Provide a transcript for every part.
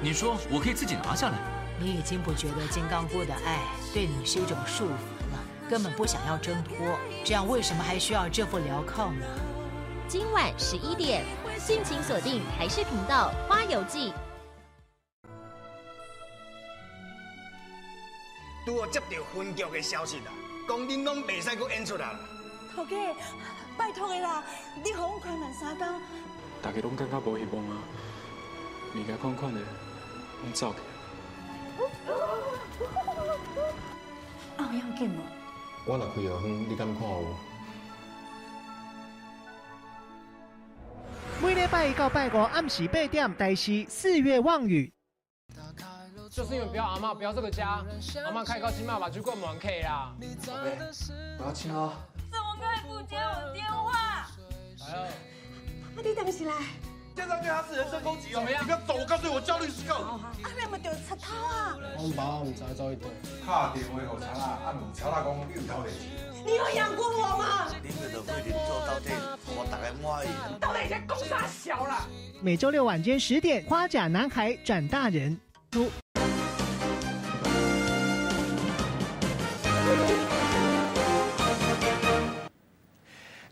你說我可以自己拿下來。你已經不覺得金剛姑的愛對你是一種束縛了，根本不想要掙脫，這樣為什麼還需要這副鐐銬呢？今晚11點，敬請鎖定台視頻道《花遊記》。拄好接著分局的消息啦，講恁攏袂使閣演出啦。頭家，拜託的啦，你予阮寬兩三工。大家攏感覺無希望啊，物件款款的，攏走去。啊，有要緊無？我若開藥方，你敢看有？每禮拜一到拜五暗時8點，台視四月望雨。就是因為不要阿嬤，不要這個家，阿嬤開高金媽把就灌滿 K 啦。寶貝，我要請啊！怎麼可以不接我電話？來了。啊，你當時來。現在對他是人身攻擊哦！怎麼樣？你不要走，我告訴你，我叫律師告你。啊，你咪就插頭啊！我爸我唔知走去佗。打電話予查啦，啊問查啦講你有偷電視？你有養過我嗎？你們就規定做到底，我大家滿意。到底在講啥小啦？每週六晚間10點，《花甲男孩轉大人》。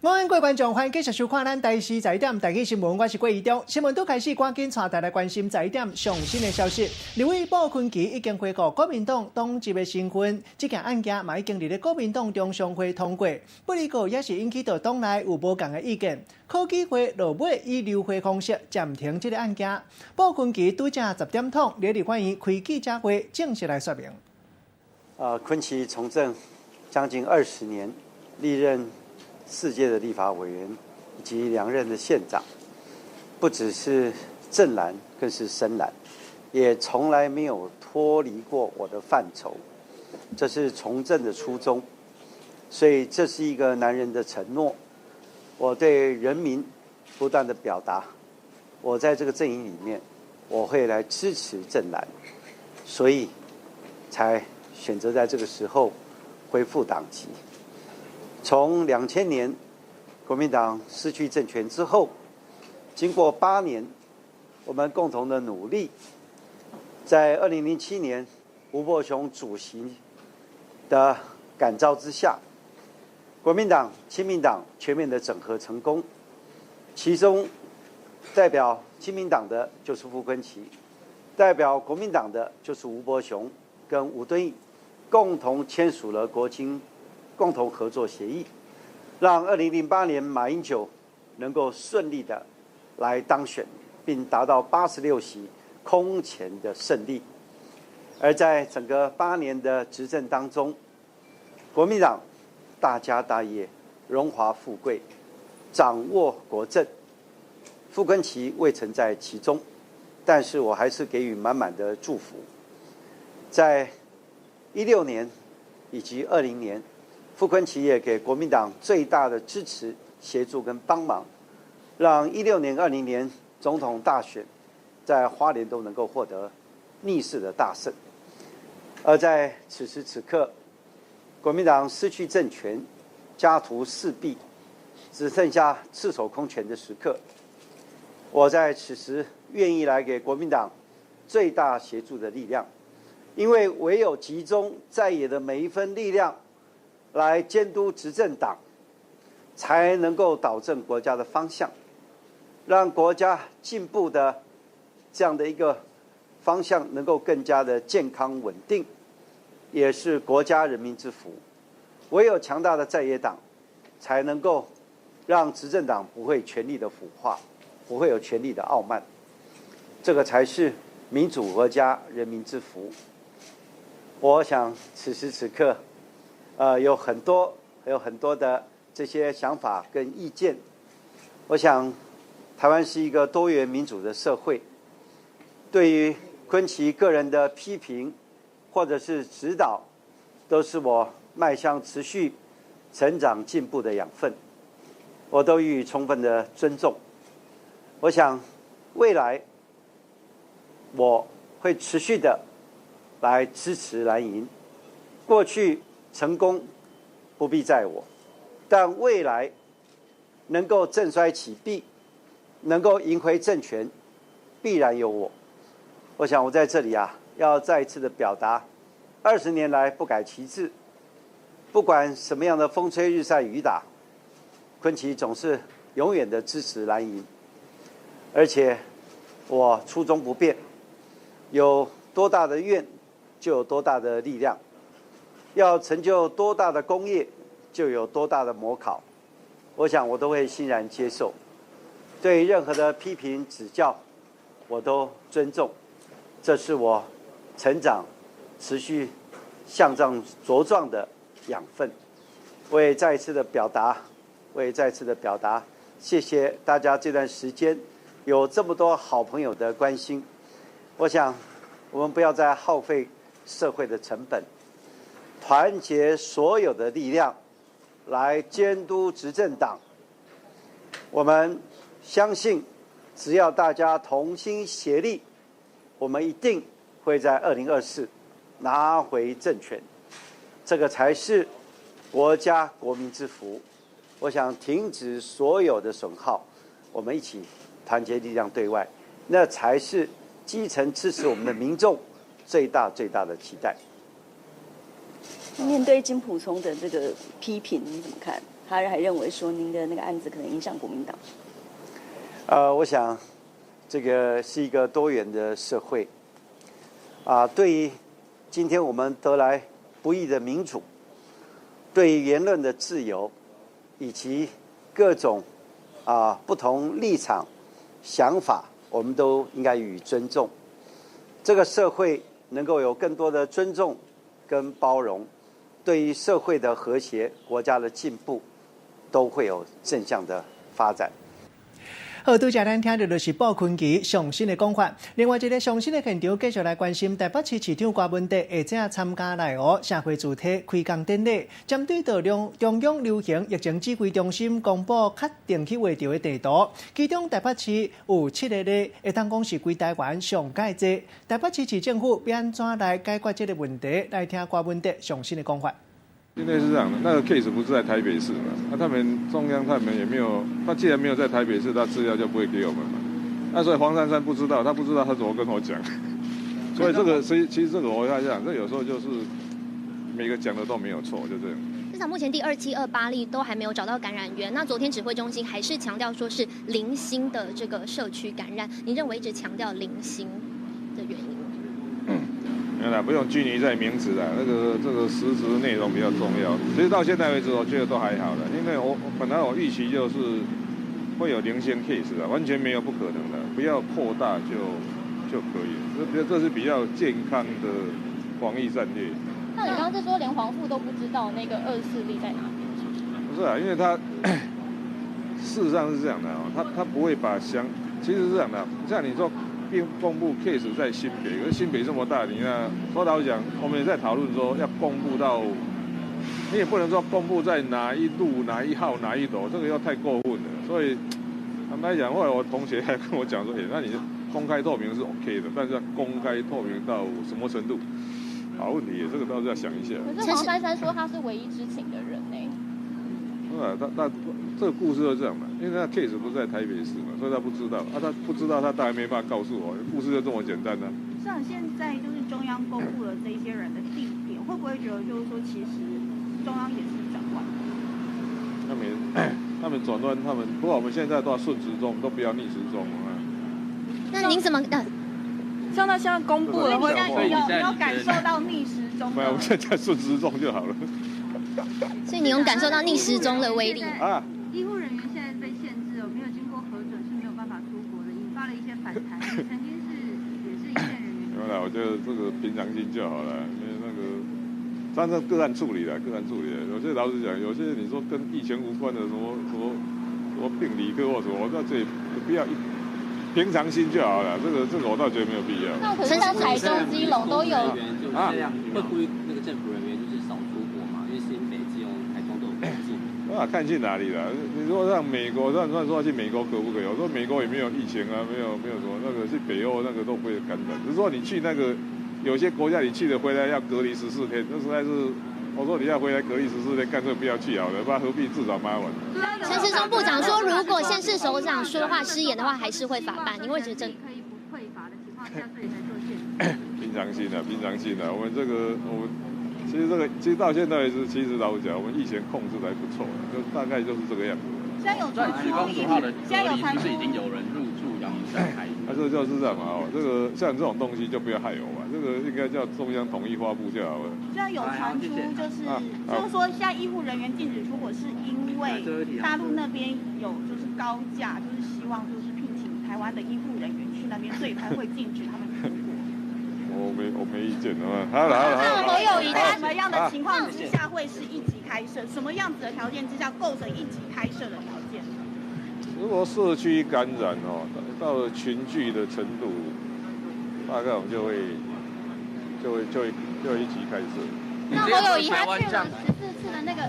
午安，各位觀眾，歡迎繼續收看咱台視十一點台語新聞，我是郭宜中。新聞拄開始，趕緊帶大家來關心十一點上新的消息。立委傅崐萁已經恢復國民黨黨籍的身份，這件案件嘛已經佇咧國民黨中常會通過。不過也是引起著黨內有無仝的意見。考紀會落尾以流會方式暫停這个案件。傅崐萁拄才10點鐘，佇立法院開記者會，正式來說明。崑祈從政將近20年，歷任4屆的立法委員以及2任的縣長，不只是正藍，更是深藍，也從來沒有脫離過我的範疇。這是從政的初衷，所以這是一個男人的承諾。我對人民不斷的表達，我在這個陣營裡面，我會來支持正藍，所以才選擇在這個時候恢復黨籍。從2000年國民黨失去政權之後，經過8年我們共同的努力，在2007年吳伯雄主席的感召之下，國民黨、親民黨全面的整合成功，其中代表親民黨的就是傅崐萁，代表國民黨的就是吳伯雄跟吳敦義，共同簽署了國親共同合作協議，讓2008年馬英九能夠順利的來當選，並達到86席空前的勝利。而在整個8年的執政當中，國民黨大家大業，榮華富貴，掌握國政，傅崐萁未曾在其中，但是我還是給予滿滿的祝福。在16年以及20年，傅崐萁也給國民黨最大的支持、協助跟幫忙，讓16年、20年總統大選在花蓮都能夠獲得逆勢的大勝。而在此時此刻，國民黨失去政權，家徒四壁，只剩下赤手空拳的時刻，我在此時願意來給國民黨最大協助的力量，因為唯有集中在野的每一分力量來監督執政黨，才能夠導正國家的方向，讓國家進步的這樣的一個方向能夠更加的健康穩定，也是國家人民之福。唯有強大的在野黨，才能夠讓執政黨不會權力的腐化，不會有權力的傲慢，這個才是民主國家人民之福。我想此時此刻，有很多的這些想法跟意見。我想，台灣是一個多元民主的社會，對於崑祈個人的批評或者是指導，都是我邁向持續成長進步的養分，我都予以充分的尊重。我想，未來我會持續的來支持藍營。過去成功不必在我，但未來能夠振衰起敝，能夠贏回政權，必然有我。我想我在这里啊，要再一次的表达，20年来不改其志，不管什么样的风吹日晒雨打，坤奇总是永远的支持蓝营，而且我初衷不变，有多大的愿，就有多大的力量，要成就多大的功业，就有多大的模考，我想我都会欣然接受，对任何的批评指教，我都尊重。这是我成长、持续向上茁壮的养分。我也再一次的表达，我也再次的表达，谢谢大家这段时间有这么多好朋友的关心。我想，我们不要再耗费社会的成本，团结所有的力量来监督执政党。我们相信，只要大家同心协力，我们一定会在2024拿回政权，这个才是国家国民之福。我想停止所有的损耗，我们一起团结力量对外，那才是基层支持我们的民众最大最大的期待。面对金溥聪的这个批评，你怎么看？他还认为说您的那个案子可能影响国民党。我想，这个是一个多元的社会，啊，对于今天我们得来不易的民主，对于言论的自由，以及各种不同立场、想法，我们都应该予以尊重。这个社会能够有更多的尊重跟包容，对于社会的和谐、国家的进步，都会有正向的发展。好，拄才咱听著就是傅崐萁上新的讲法。另外一个上新的现场，继续来关心台北市市长柯文哲下昼参加内湖社会主体开工典礼，针对著中央流行疫情指挥中心公布确定去画著的地图，其中台北市有7个例，会当讲是规台湾上盖济。台北市市政府欲按怎来解决这个问题？来听柯文哲上新的讲法。现在是这样的，那个 case 不是在台北市嘛？那他们中央他们也没有，他既然没有在台北市，他资料就不会给我们嘛。那所以黄珊珊不知道，他不知道他怎么跟我讲。所以这个，其实这个我跟他讲，这有时候就是每个讲的都没有错，就这样。至少目前第2728例都还没有找到感染源。那昨天指挥中心还是强调说是零星的这个社区感染，您认为一直强调零星的原因？没有啦，不用拘泥在名字啦，这个实质内容比较重要。其实到现在为止，我觉得都还好了，因为我本来我预期就是会有零星 case 的，完全没有不可能的，不要扩大就可以了。这是比较健康的防疫战略。那你刚刚是说连黄副都不知道那个24例在哪边？不是啊，因为他事实上是这样的哦，他不会把详，其实是这样的，像你说。并公布 case 在新北，可是新北这么大，你看，说老实讲，我们也在讨论说要公布到，你也不能说公布在哪一路哪一号哪一楼，这个又太过分了。所以坦白讲，后来我同学还跟我讲说，哎，那你公开透明是 OK 的，但是要公开透明到什么程度？好问题，这个倒是要想一下。可是黄珊珊说他是唯一知情的人呢。啊，他这个故事就这样嘛，因为那 case 不是在台北市嘛，所以他不知道啊，他不知道，他当然没办法告诉我，故事就这么简单呢。像现在就是中央公布了这一些人的地点，会不会觉得就是说其实中央也是转弯？他们转弯，他们不过我们现在都要顺时钟，都不要逆时钟啊。那您怎么？像他现在公布了，会有感受到逆时钟？没有，我们现在顺时钟就好了。所以你有感受到逆时钟的威力啊？医护人员现在被限制，有没有经过核准是没有办法出国的，引发了一些反弹。曾经也是一线人员。没有啦，我觉得这个平常心就好了，因为那个，但是个案处理的，个案处理的。有些老实讲，有些你说跟疫情无关的，什么什么什么病理科或什么，我到这里不要一平常心就好了。这个我倒觉得没有必要。那可是像台中、基隆都有啊，会呼吁那个政府人员就是少出国嘛，因为新北、基隆、台中都有边境。啊，看去哪里了？你说让美国，算算说去美国可不可以？我说美国也没有疫情啊，没有什么那个去北欧那个都不会感染。只是说你去那个有些国家，你去了回来要隔离十四天，那实在是我说你要回来隔离十四天，干脆不要去好了，不然何必自找麻烦？陈时中部长说，如果县市首长说话失言的话，还是会法办。你会觉得可以不退罚的情况下，所以才做限制。平常心啊，平常心啊。我們這個，我們其實這個，其實到現在為止，其實老實講，我們疫情控制得還不錯，就大概就是這個樣子。現在有傳出，現在有傳出，是已經有人入住陽明山開。啊，這就是這樣嘛，哦，這個像這種東西就不要害我嘛，這個應該叫中央統一發布就好了。現在有傳出，就是說，現在醫護人員禁止出國，是因為大陸那邊有就是高價，就是希望就是聘請台灣的醫護人員去那邊，所以才會禁止他們出國。我沒意見啊。好了好了。那侯友宜在什麼樣的情況之下會是一級開設？什麼樣子的條件之下構成一級開設的條件？如果社區感染哦，到了群聚的程度，大概我們就會一級開設。那侯友宜他去了14次的那個。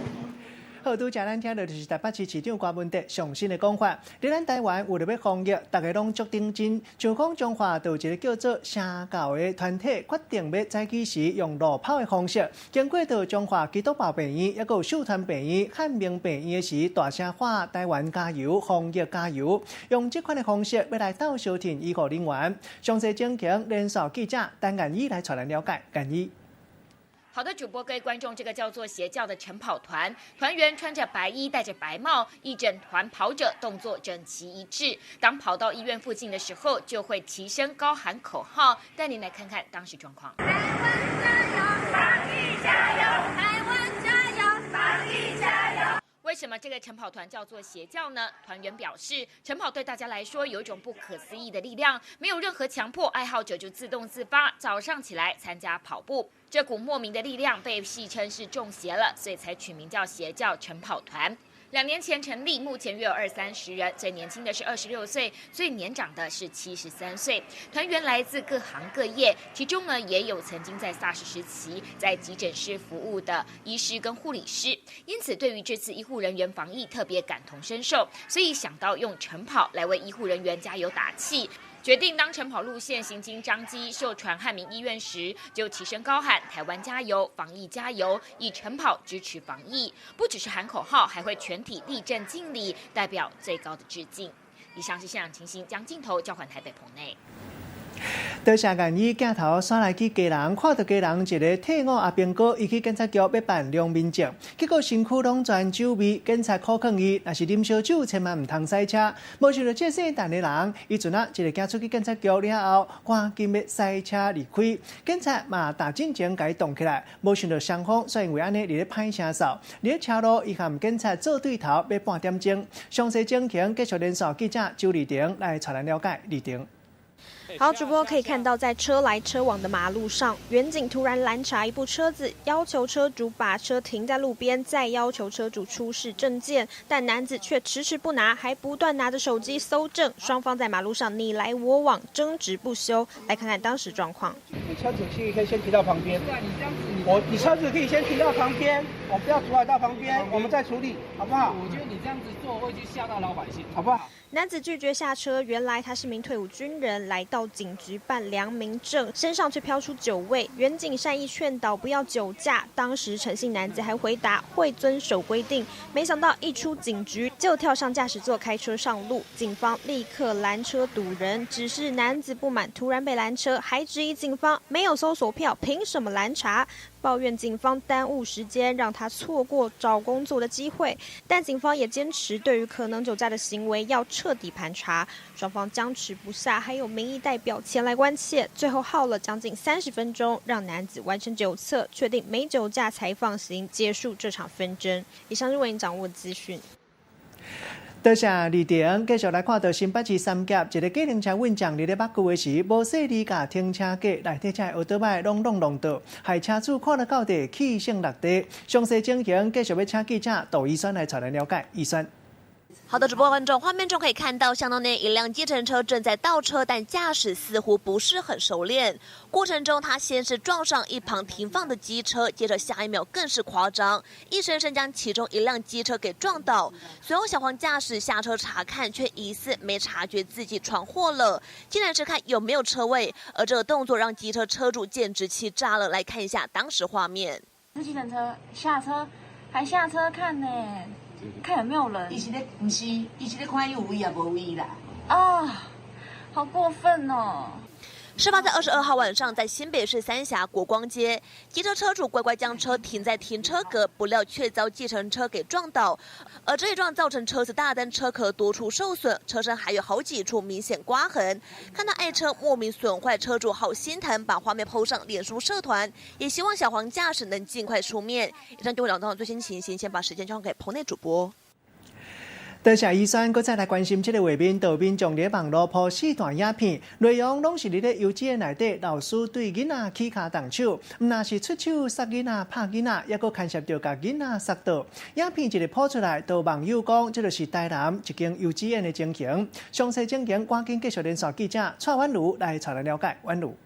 好，拄才咱聽著就是台北市市長柯文哲上新的講法。佇咱台灣為著欲防疫，逐家攏足認真。像講彰化就有一個叫做邪教的團體，決定欲早起時用路跑的方式，經過著彰化基督教病院，抑閣有秀傳病院、漢明病院的時，大聲喊台灣加油，防疫加油，用這款的方式欲來鬥相挺醫護人員。詳細情形，連線記者陳彦宇來帶咱了解。彦宇。好的，主播各位觀眾，這個叫做邪教的晨跑團，團員穿着白衣，戴着白帽，一整團跑者動作整齊一致。當跑到醫院附近的時候，就會齊聲高喊口號。帶您來看看當時狀況。台灣加油，防疫加油！台灣加油，防疫加油！為什麼這個晨跑團叫做邪教呢？團員表示，晨跑對大家來說有一種不可思議的力量，沒有任何強迫，愛好者就自動自發，早上起來參加跑步。這股莫名的力量被戲稱是中邪了，所以才取名叫邪教晨跑團。2年前成立，目前約有二三十人，最年輕的是26歲，最年長的是73歲。團員來自各行各業，其中呢也有曾經在 SARS 時期在急診室服務的醫師跟護理師，因此對於這次醫護人員防疫特別感同身受，所以想到用晨跑來為醫護人員加油打氣。決定當晨跑路線行經彰基、秀傳、漢民醫院時，就齊聲高喊“台灣加油，防疫加油”，以晨跑支持防疫。不只是喊口號，還會全體立正敬禮，代表最高的致敬。以上是現場情形，將鏡頭交還台北棚內。多謝願意鏡頭煞來去基隆，看著基隆一个退伍阿兵哥，伊去警察局欲辦良民證，結果身軀攏全酒味，警察苦勸伊，若是啉燒酒，千萬毋通駛車。無想著這姓陳的人，伊陣仔一个行出去警察局了後，趕緊欲駛車離開，警察嘛踏進前共伊擋起來，無想著雙方煞因為按呢佇咧歹聲臊，佇咧車路伊和警察做對頭，欲半點鐘。詳細情形繼續連線記者周麗婷來帶咱了解。麗婷。好，主播可以看到，在車來車往的馬路上，員警突然攔查一部車子，要求車主把車停在路邊，再要求車主出示證件，但男子卻遲遲不拿，還不斷拿着手機搜證，雙方在馬路上你來我往，爭執不休。來看看當時狀況。你車子可以先停到旁邊。你車子可以先停到旁邊，我不要阻礙到旁邊，我們再處理，好不好？我覺得你這樣子做會去嚇到老百姓，好不好？男子拒絕下車，原來他是名退伍軍人，來到警局辦良民證，身上卻飄出酒味。員警善意勸導不要酒駕，當時陳姓男子還回答會遵守規定。沒想到一出警局就跳上駕駛座開車上路，警方立刻攔車堵人。只是男子不滿突然被攔車，還質疑警方沒有搜索票，憑什麼攔查？抱怨警方耽誤時間，讓他錯過找工作的機會。但警方也堅持，對於可能酒駕的行為要徹底盤查。雙方僵持不下，還有民意代表前來關切，最後耗了將近30分鐘，讓男子完成酒測，確定沒酒駕才放行，結束這場紛爭。以上是為您掌握資訊。多謝麗婷，繼續來看到新北市三峽一个計程車運將佇咧北區的時，無細膩共停車格內底遮的奧多擺攏弄弄倒，害車主看了到底氣性落地。詳細情形，繼續欲請記者杜怡萱來帶咱了解。怡萱。好的，主播觀眾，畫面中可以看到，巷弄內一輛計程車正在倒車，但駕駛似乎不是很熟練。過程中，他先是撞上一旁停放的機車，接着下一秒更是誇張，硬生生將其中一輛機車給撞倒。隨後，小黃駕駛下車查看，卻疑似沒察覺自己闖禍了，竟然是看有沒有車位。而這個動作讓機車車主簡直氣炸了。來看一下當時畫面。是計程車下車，還下車看呢。看有沒有人？伊是咧，毋是，伊是咧看有位抑無位啦。啊，好過分哦！事发在22号晚上，在新北市三峡国光街，机车车主乖乖将车停在停车格，不料却遭计程车给撞倒。而这一撞造成车子大灯车壳多处受损，车身还有好几处明显刮痕。看到爱车莫名损坏，车主好心疼，把画面 PO 上脸书社团，也希望小黄驾驶能尽快出面。以上就会两到最新情形，先把时间交给棚内主播。多谢医生，閣再來關心這個畫面，就民眾佇網路 PO 四段影片，內容攏是佇咧幼稚園內底，老師對囡仔起跤動手，毋但是出手殺囡仔、拍囡仔，猶閣牽涉著共囡仔殺倒。影片一个 PO 出來，就網友講，這就是台南一間幼稚園的情形。詳細情形，趕緊繼續連線記者蔡婉如來帶來了解。婉如。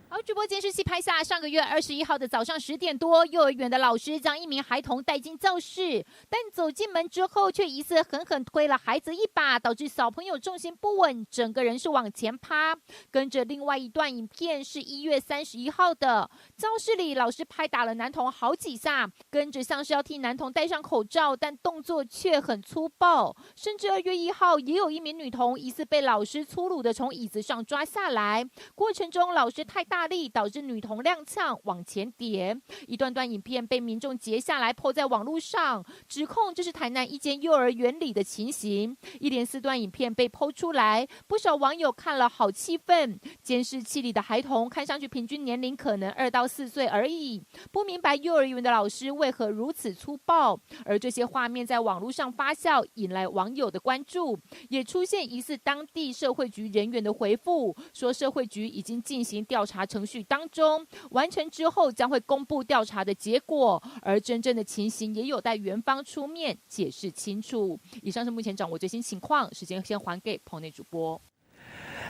好，直播監視器拍下上個月21號的早上10點多，幼兒園的老師將一名孩童帶進教室，但走進門之後，卻疑似狠狠推了孩子一把，導致小朋友重心不穩，整個人是往前趴。跟着另外一段影片是1月31號的，教室裡老師拍打了男童好幾下，跟着像是要替男童戴上口罩，但動作卻很粗暴。甚至2月1號也有一名女童疑似被老師粗魯的從椅子上抓下來，過程中老師太大力導致女童踉蹌往前跌，一段段影片被民眾截下來 PO 在網路上，指控這是台南一間幼兒園裡的情形。一連四段影片被 PO 出來，不少網友看了好氣憤。監視器裡的孩童看上去平均年齡可能2到4歲而已，不明白幼兒園的老師為何如此粗暴。而這些畫面在網路上發酵，引來網友的關注，也出現疑似當地社會局人員的回覆，說社會局已經進行調查程序當中，完成之後將會公布調查的結果，而真正的情形也有待園方出面解釋清楚。以上是目前掌握最新情況，時間先還給棚內主播。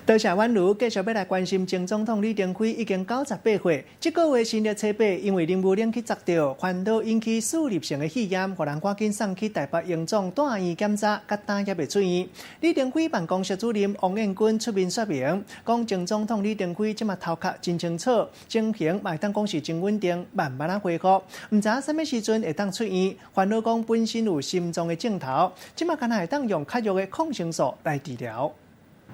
多謝婉如，繼續欲來關心前總統李登輝已經98歲，這個月新曆初八，因為啉牛奶去砸著，煩惱引起輸入性的肺炎，予人趕緊送去台北榮總住院檢查，到今猶未出院。李登輝辦公室主任王彥君出面說明，講前總統李登輝這馬頭殼真清楚，情形嘛會當講是真穩定，慢慢仔恢復，毋知影啥物時陣會當出院。煩惱講本身有心臟的症頭，這馬敢若會當用較弱的抗生素來治療。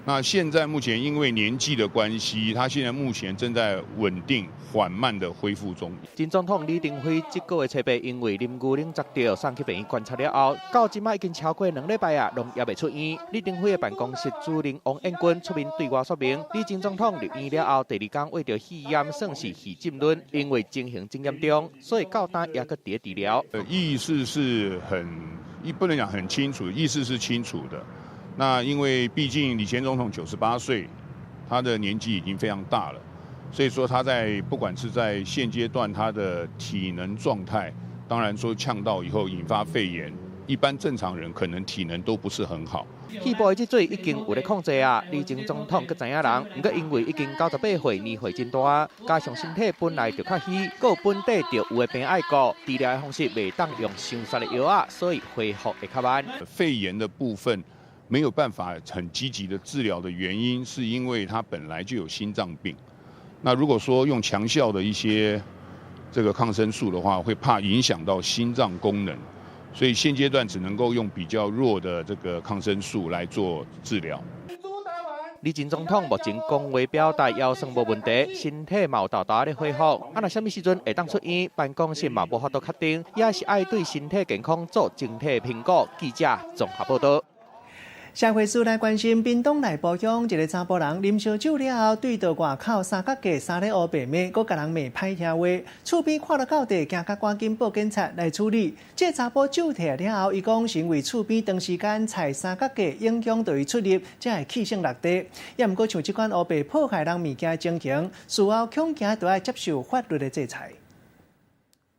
那現在目前因為年紀的關係，他現在目前正在穩定緩慢的恢復中。前總統李登輝這個月初八因為啉牛奶砸著，送去病院觀察了後，到這馬已經超過2禮拜啊，攏猶未出院。李登輝的辦公室主任王彥君出面對外說明，李前總統入院了後，第二天為著肺炎算是肺浸潤，因為情形真嚴重，所以到今猶閣佇治療。意識是很，不能講很清楚，意識是清楚的。那因為畢竟李前總統98歲，他的年紀已經非常大了，所以說他在不管是在現階段他的體能狀態，當然說嗆到以後引發肺炎，一般正常人可能體能都不是很好。肺部的積水已經有咧控制啊，李前總統閣知影人，毋過因為已經98歲，年歲真大，加上身體本來就較虛，閣有本底就有的病愛顧，治療的方式袂當用傷殺的藥仔，所以恢復會較慢。肺炎的部分沒有辦法很積極的治療的原因，是因為他本來就有心臟病。那如果說用強效的一些這個抗生素的話，會怕影響到心臟功能，所以現階段只能夠用比較弱的這個抗生素來做治療。李前總統目前講話表達猶算無問題，身體嘛有沓沓咧恢復。啊，若啥物時陣會當出院，辦公室嘛無法度確定，也是愛對身體健康做整體評估。記者綜合報道。社會事來關心，屏東內埔鄉一个查埔人啉燒酒了後，對著外口三角架三咧烏白罵，閣共人罵歹聽話，厝邊看了到底，驚甲趕緊報警察來處理。這个查埔酒退了後，伊講是因為厝邊長時間踩三腳架影響著伊出入，才會氣性落地。也毋過像這款烏白破壞人物件的情形，事後恐驚著愛接受法律的制裁。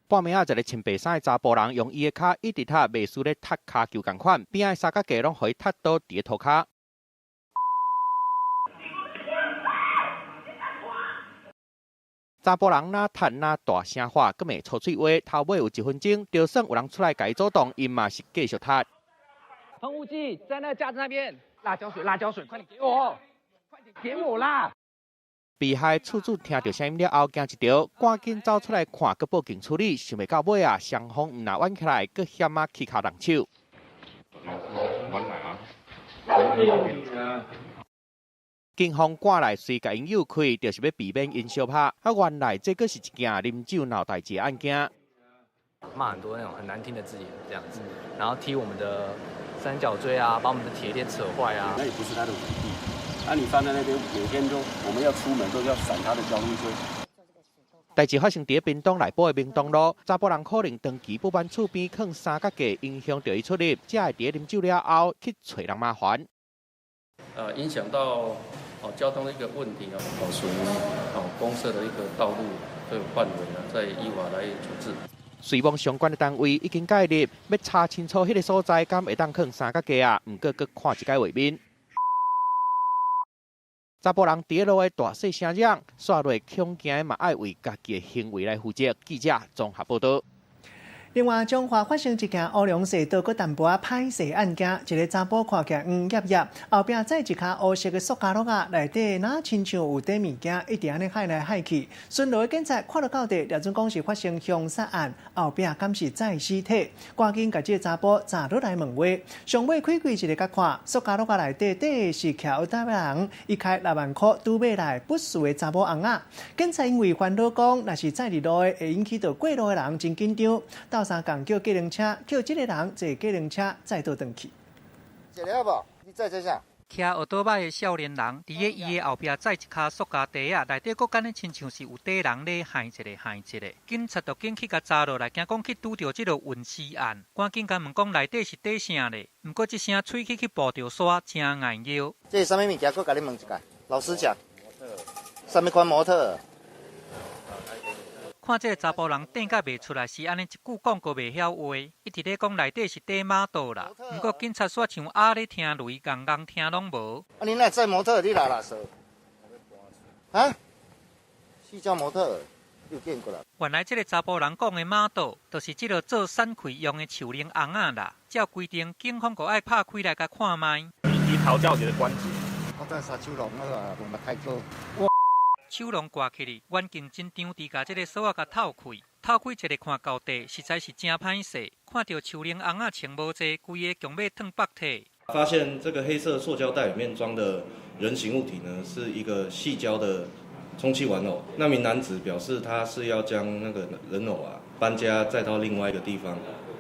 半暝仔，一个穿白衫的查埔人用伊的跤一直踢袂輸咧踢跤球仝款，邊仔三腳架攏予伊踢倒佇咧塗跤。查埔人若踢若大聲喊，閣罵粗喙話，頭尾有一分鐘，就算有人出來共伊阻擋，伊嘛是繼續踢。噴霧劑在那個架子那邊，辣椒水，辣椒水，快點給我，快點給我啦！被害厝主聽著聲音了後，驚一著，趕緊走出來看，閣報警處理。想袂到尾啊，雙方毋但冤起來，閣險仔起跤動手。警方趕來隨共𪜶誘開，就是欲避免𪜶相拍。啊，原來這閣是一件啉酒鬧代誌案件。罵很多那種很難聽的字眼，這樣子，然後踢我們的三角錐啊，把我們的鐵鏈扯壞啊。那也不是他的違地，那你放在那邊，每天都我們要出門都要閃他的交通車。代誌發生佇屏東內埔的明洞路，查埔人可能長期不滿厝邊囥三腳架，影響著伊出入，才會佇啉酒了後去揣人麻煩。影響到交通的一個問題哦，屬於公設的一個道路這個範圍啊，再依法來處置。雖罔相關的單位已經介入，欲查清楚彼个所在敢會當囥三腳架啊，毋過閣看一擺畫面。查埔人佇路的大細聲嚷，煞落恐驚嘛愛為家己的行為來負責。記者綜合報導。另外，彰化發生一件烏龍踅道閣淡薄仔歹勢案件，一个查埔看起來黃曄曄，後壁載一跤烏色的塑膠橐仔，內底若親像有綴物件，一直按呢害來害去。巡邏的警察看著到底，掠準講是發生兇殺案，後壁敢是載屍體？趕緊共這个查埔閘落來問話。上尾開開一个佮看，塑膠橐仔內底綴的是騎歐兜人，伊開6萬箍拄買來不俗的查某尪仔。警察因為煩惱講，若是載佇路的會引起著過路的人真緊張，鬥相共叫計程車，叫這个人坐計程車載倒轉去。這個無？你載這啥？騎奧多擺的少年人，佇咧伊的後壁載一跤塑膠袋仔，內底閣敢若親像是有綴人咧害一个害一个。警察就緊去共查落來，驚講去拄著這个運屍案，趕緊共問講內底是綴啥咧？毋過這聲喙齒去爆著沙，誠硬拗。這是啥物物件？閣共你問一下。老實講，啥物款模特？看這个查埔人轉甲袂出來，是按呢一句講閣袂曉話，一直咧講內底是綴馬肚啦。毋過警察煞像鴨咧聽雷，戇戇聽攏無。啊，你哪會載模特？你拉垃圾？啊？矽膠模特有見過啦。原來這个查埔人講的馬肚，就是這个做散開用的樹奶尪仔啦。照規定，警方閣愛拍開來共看覓。伊討教一个關節。我載殺手龍啊，無捌太過。手籠掛起去，袁警緊張佇共這个鎖仔共透開，透開一个看到底，實在是誠歹勢。看著樹奶尪仔穿無濟，規个強欲褪腹體。發現這個黑色塑膠袋裡面裝的人形物體呢，是一個矽膠的充氣玩偶。那名男子表示，他是要將那個人偶啊搬家，載到另外一個地方。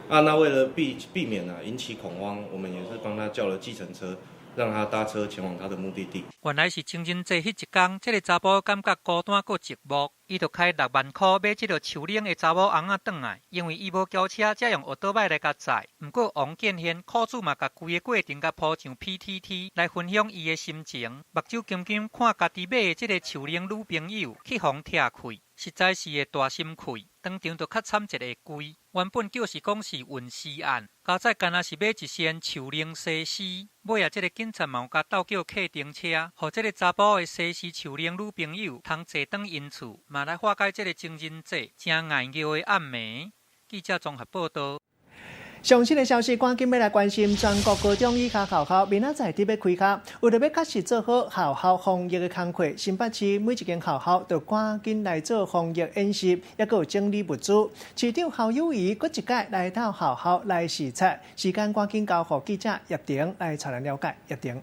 啊，那為了避免啊引起恐慌，我們也是幫他叫了計程車。讓他搭車前往他的目的地。原來是情人節彼一天，這个查埔感覺孤單閣寂寞，伊就開6萬箍買這个樹奶的查某尪仔轉來，因為伊無轎車，才用奧多擺來共載。毋過王建憲苦主嘛，共規个過程共鋪上 PTT 來分享伊的心情，目睭金金看家己買的這个樹奶女朋友去予人拆開，實在是會大心氣，當場就較慘一个跪。原本就是講是運屍案，加載敢若是買一身樹奶西施，尾仔這个警察嘛有共鬥叫計程車，予這个查埔的西施樹奶女朋友通坐轉𪜶厝，嘛來化解這个情人節誠硬拗的暗暝。記者綜合報導。上新的消息，趕緊欲來關心全國高中以下學校明仔載佇欲開學，為著欲確實做好學校防疫的工課，新北市每一間學校都趕緊來做防疫演習，抑閣有整理物資。市長侯友宜閣一擺來到學校來視察，時間趕緊交予記者葉婷來帶咱了解。葉婷。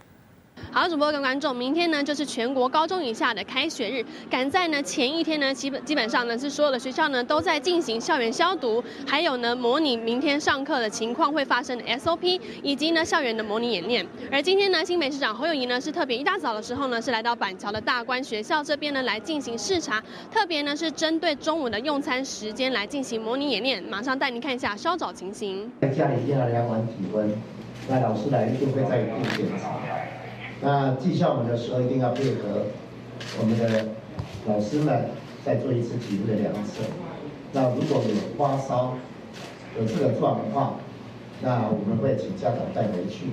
好，主播跟觀眾，明天呢就是全國高中以下的開學日，趕在呢前一天呢，基本上呢是所有的學校呢都在進行校園消毒，還有呢模擬明天上課的情況會發生的 SOP，以及呢校園的模擬演練。而今天呢，新北市長侯友宜呢是特別一大早的時候呢是來到板橋的大觀學校這邊呢來進行視察，特別呢是針對中午的用餐時間來進行模擬演練。馬上帶您看一下稍早情形。在家裡一定要量完體溫，那老師來一定會再一並檢查。那進校門的時候一定要配合我們的老師們再做一次體溫的量測。那如果有發燒有這個狀況，那我們會請家長帶回去。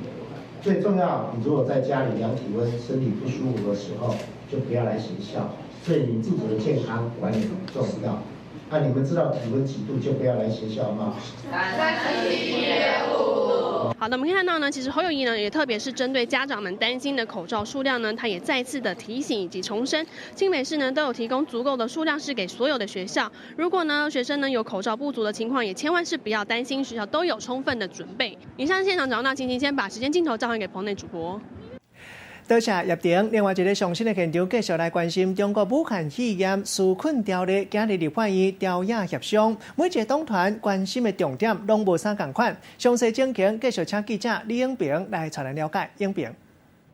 最重要，你如果在家裡量體溫，身體不舒服的時候，就不要來學校。所以你自己的健康管理很重要。那你們知道體溫幾度就不要來學校嗎？ 37.5。好的，我們可以看到呢，其實侯友宜呢也特別是針對家長們擔心的口罩數量呢，他也再次的提醒以及重申，新北市呢都有提供足夠的數量是給所有的學校。如果呢學生呢有口罩不足的情況，也千萬是不要擔心，學校都有充分的準備。以上現場找到情形，先把時間鏡頭交還給棚內主播。多謝葉婷。另外一个上新的現場，繼續來關心中國武漢肺炎紓困條例，今日立法院朝野協商，每一個黨團關心的重點攏無啥仝款。詳細情形，繼續請記者李英平來帶咱了解。英平。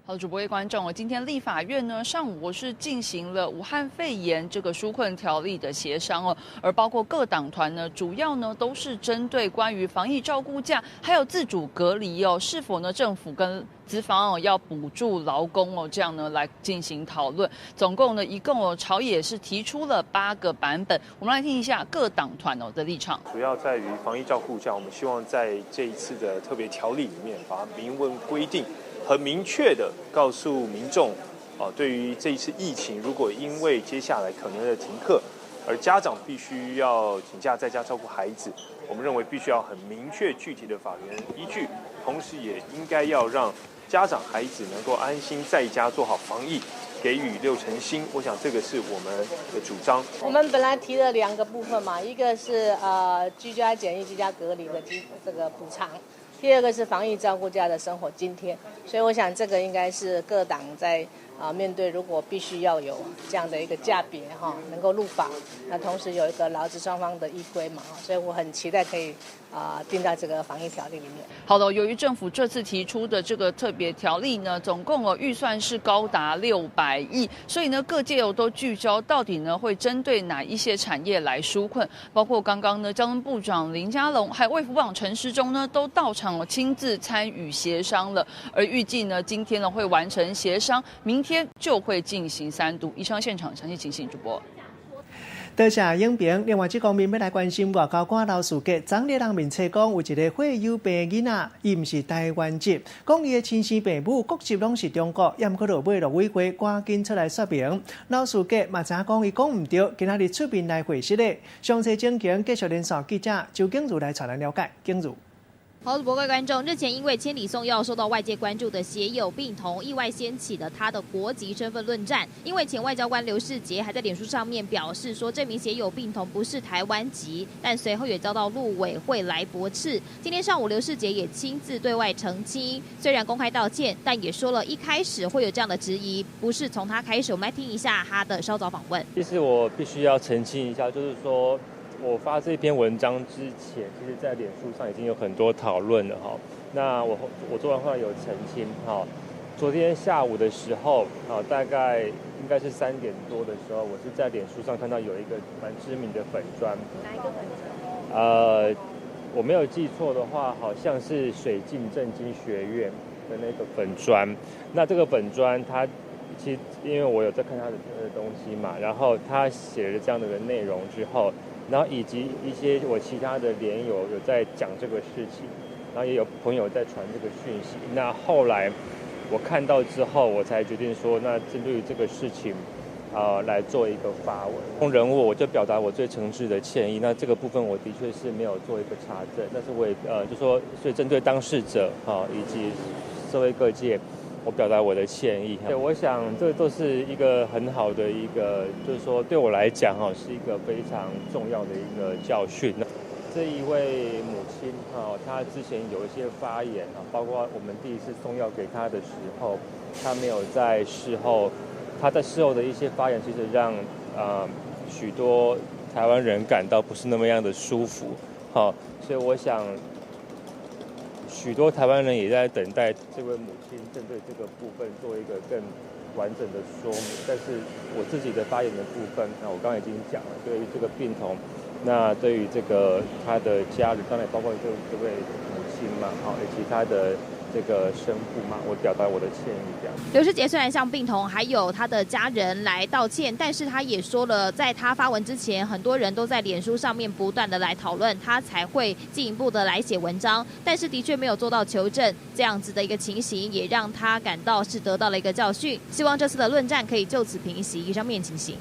好，主播各位觀眾，今天立法院呢上午是進行了武漢肺炎這個紓困條例的協商哦，而包括各黨團呢，主要呢都是針對關於防疫照顧假還有自主隔離哦，是否呢政府跟資方哦要補助勞工哦，這樣呢來進行討論。總共呢一共哦朝野是提出了8個版本，我們來聽一下各黨團哦的立場。主要在於防疫照顧假，我們希望在這一次的特別條例裡面，把明文規定。很明確的告訴民眾，哦，對於這一次疫情，如果因為接下來可能的停課，而家長必須要請假在家照顧孩子，我們認為必須要很明確具體的法源依據，同時也應該要讓家長孩子能夠安心在家做好防疫，給予六成薪。我想這個是我們的主張。我們本來提了兩個部分嘛，一個是居家檢疫、居家隔離的這個補償。第二個是防疫照顧假的生活津貼，所以我想這個應該是各黨在面對如果必須要有這樣的一個價別哈，能夠入法，那同時有一個勞資雙方的依歸嘛，所以我很期待可以定到這個防疫條例裡面。好的，由於政府這次提出的這個特別條例呢，總共哦預算是高達600億，所以呢各界哦都聚焦到底呢會針對哪一些產業來紓困，包括剛剛呢交通部長林佳龍，還有衛福部長陳時中呢都到場哦親自參與協商了，而預計呢今天呢會完成協商，明天就會進行三讀。以上現場詳細情形，主播。多謝影評。另外，這方面欲來關心外交官劉士傑，昨日人面冊講有一個血友病囡仔，伊毋是台灣籍，講伊的親生父母國籍攏是中國，也毋過落尾陸委會趕緊出來說明。劉士傑嘛知影講伊講毋對，今仔日出面來回釋的。詳細情形繼續連線記者周景如來帶咱了解。景如。好，各位觀眾，日前因為千里送藥受到外界關注的血友病童，意外掀起了他的國籍身份論戰。因為前外交官劉世傑還在臉書上面表示說，這名血友病童不是台灣籍，但隨後也遭到陸委會來駁斥。今天上午，劉世傑也親自對外澄清，雖然公開道歉，但也說了一開始會有這樣的質疑，不是從他開始。我們來聽一下他的稍早訪問。其實我必須要澄清一下，就是說，我發這篇文章之前，其實在臉書上已經有很多討論了哈。那我昨晚後來有澄清哈。昨天下午的時候，啊，大概應該是3點多的時候，我是在臉書上看到有一個蠻知名的粉專。哪一個粉專？我沒有記錯的話，好像是水鏡政經學院的那個粉專。那這個粉專，它其實因為我有在看他的東西嘛，然後他寫了這樣的個內容之後。然後以及一些我其他的連友有在講這個事情，然後也有朋友在傳這個訊息。那後來我看到之後，我才決定說，那針對於這個事情，來做一個發文。人物我就表達我最誠摯的歉意。那這個部分我的確是沒有做一個查證，但是我也就說，所以針對當事者哈以及社會各界，我表達我的歉意。對，我想這都是一個很好的一個，就是說對我來講哈，是一個非常重要的一個教訓。這一位母親哈，她之前有一些發言啊，包括我們第一次送藥給她的時候，她沒有在事後，她在事後的一些發言，其實讓許多台灣人感到不是那麼樣的舒服。好，所以我想，許多台灣人也在等待這位母親針對這個部分做一個更完整的說明。但是我自己的發言的部分，那我剛剛已經講了，對於這個病童，那對於這個他的家人，當然包括這位母親嘛，好，以及他的這個生父嘛，我表達我的歉意。這樣。劉世傑雖然向病童還有他的家人來道歉，但是他也說了，在他發文之前，很多人都在臉書上面不斷的來討論，他才會進一步的來寫文章。但是的確沒有做到求證這樣子的一個情形，也讓他感到是得到了一個教訓。希望這次的論戰可以就此平息。以上面情形。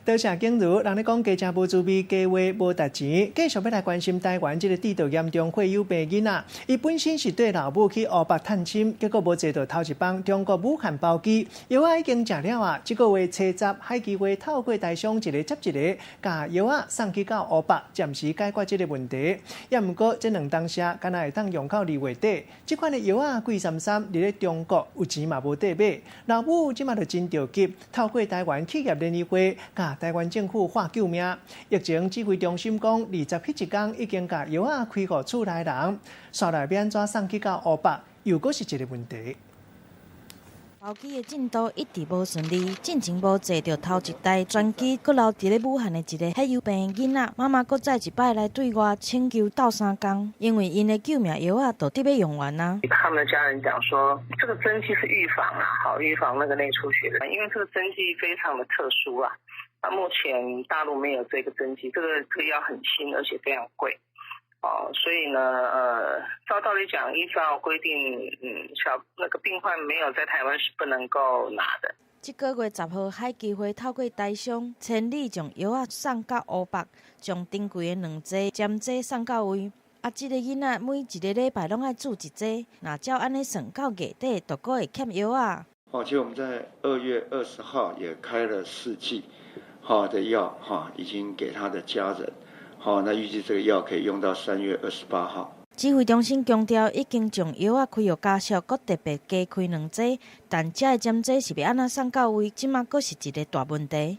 多謝景如，人咧講雞食無滋味，雞話無值錢。繼續欲來關心台灣這个佇著嚴重血友病囡仔，伊本身是綴老母去湖北探親，結果無坐著頭一班中國武漢包機，藥仔已經食了啊！這個月初十，海基會透過台商一个接一个，共藥仔送去到湖北，暫時解決這个問題。也毋過這兩當時，敢若會當用到二月底，這款的藥仔貴參參，佇咧中國有錢嘛無得買。老母這馬就真著急，透過台灣企業聯誼會，共台灣政府喊救命。疫情指揮中心講，二十彼一工已經共藥仔開予厝內人，紲來欲按怎送去到湖北，又閣是一个問題。包機的進度一直無順利，進前無坐著頭一台專機，閣留佇咧武漢的一个血友病囡仔，媽媽閣再一擺來對外請求鬥相共，因為𪜶的救命藥仔都得欲用完啊。他們的家人講說，這個針劑是預防啊，好預防那個內出血的，因為這個針劑非常的特殊啊。那目前大陸沒有這個針劑，這個藥很新，而且非常貴。哦，所以呢，照道理講，依照規定，小那個病患沒有在台灣是不能夠拿的。這個月十號，海基會透過台商千里將藥仔送到湖北，將珍貴的兩劑針劑送到位。啊，這个囡仔每一个禮拜攏愛注一劑，若照按呢算到月底，就閣會欠藥仔。哦，其實我們在2月20號也開了四劑，好的藥，哈，已經給他的家人。好，那預計這個藥可以用到3月28號。指揮中心強調，已經將藥仔開予家屬，閣特別加開兩劑，但這个針劑是欲按怎送到位，這馬閣是一个大問題。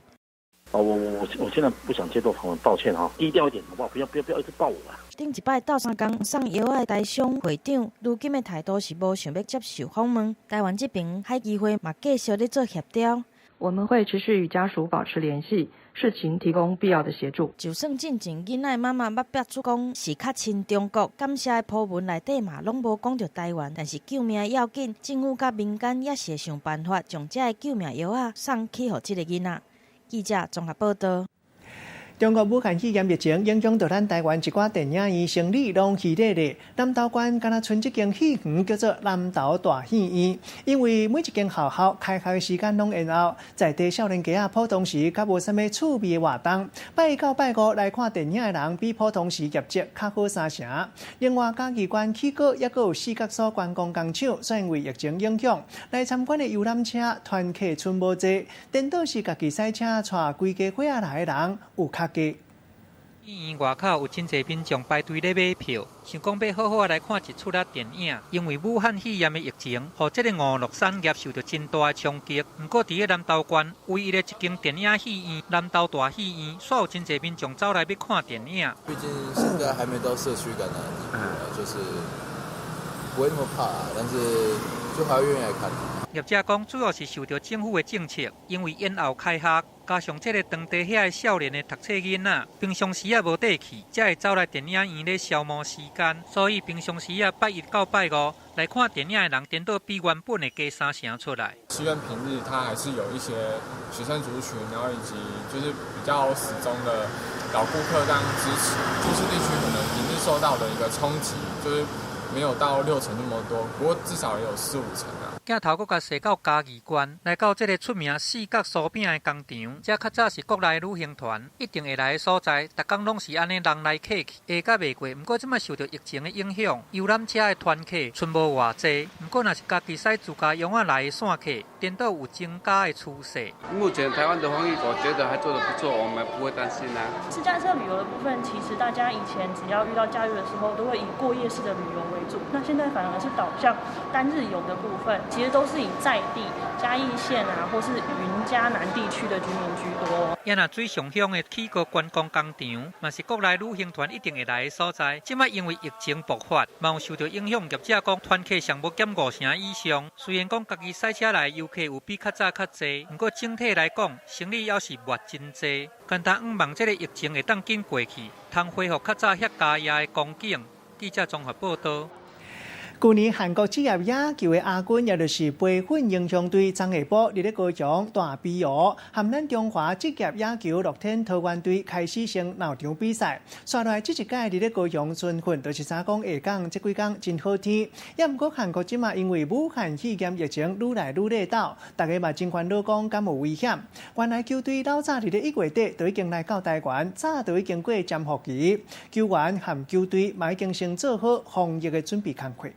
哦，我現在不想接受訪問，抱歉哈，低調一點好不好？不要不要不要一直爆我啊！頂一擺鬥相共送藥仔的台商會長，如今的態度是無想欲接受訪問。台灣這邊海基會嘛繼續咧做協調。我們會持續與家屬保持聯繫，視情提供必要的協助。就算進前囡仔媽媽捌表出講是較親中國，感謝的鋪文內底嘛攏無講著台灣，但是救命要緊，政府佮民間也是會想辦法將這个救命藥仔送去予這个囡仔。記者綜合報道。中國武漢肺炎疫情影響著咱台灣一寡電影院生理攏虛咧咧。南投縣敢若賰這間戲園叫做南投大戲院，因為每一間學校開學的時間攏延後，在地少年家仔普通時較無啥物趣味的活動。拜一到拜五來看電影的人比普通時業績較好三成。另外，嘉義縣起果猶閣有四角酥觀光工廠，煞因為疫情影響，來參觀的遊覽車團客賰無濟，顛倒是家己駛車帶規家伙仔來的人有較濟。戲院外口有真濟民眾排隊咧買票，想講欲好好來看一齣仔電影。因為武漢肺炎的疫情，予這个娛樂產業受著真大的衝擊。毋過佇咧南投縣，唯一的一間電影戲院——南投大戲院，煞有真濟民眾走來欲看電影。畢竟現在還沒到社區感染的地步，就是不會那麼怕，但是就還會願意來看。業者講，主要是受著政府的政策，因為延後開學，加上這个當地遐的少年的讀冊囡仔，平常時仔無地去，才會走來電影院咧消磨時間。所以平常時仔拜一到拜五來看電影的人，顛倒比原本會加三成出來。戲院平日它還是有一些學生族群，然後以及就是比較死忠的老顧客這樣支持。都市地區可能平日受到的一個衝擊，就是沒有到六成那麼多，不過至少也有四五成啊。鏡頭閣共踅到嘉義縣，來到這个出名四角酥餅的工廠，這較早是國內旅行團一定會來的所在，逐工攏是按呢人來客去，下甲袂過。毋過這馬受著疫情的影響，遊覽車的團客賰無偌濟。毋過若是家己駛自家擁仔來的散客，顛倒有增加的趨勢。目前台灣的防疫，我覺得還做得不錯，我們不會擔心啊。私家車旅遊的部分，其實大家以前只要遇到假日的時候，都會以過夜式的旅遊為主，那現在反而是導向單日遊的部分。其實都是以在地嘉義縣啊，或是雲嘉南地區的居民居多。也若水上鄉的起果觀光工廠，嘛是國內旅行團一定會來的所在。這擺因為疫情爆發，嘛有受著影響。業者講，團客上無減五成以上。雖然講家己駛車來的遊客有比較早較濟，毋過整體來講，生意猶是沒真濟。干焦向望這个疫情會當緊過去，通恢復較早遐家業的光景。記者綜合報導。舊年韓國職業野球的亞軍，也就是培訓英雄隊昨下晡佇咧高雄大比湖，和咱中華職業野球樂天桃園隊開始先鬧場比賽。紲來這一屆佇咧高雄春訓，就是知影講下港這幾工真好天。也毋過韓國這馬因為武漢肺炎疫情愈來愈熱鬥，大家嘛真煩惱講敢有危險。原來球隊老早佇咧1月底就已經來到台灣，早就已經過潛伏期，球員和球隊嘛已經先做好防疫的準備工課。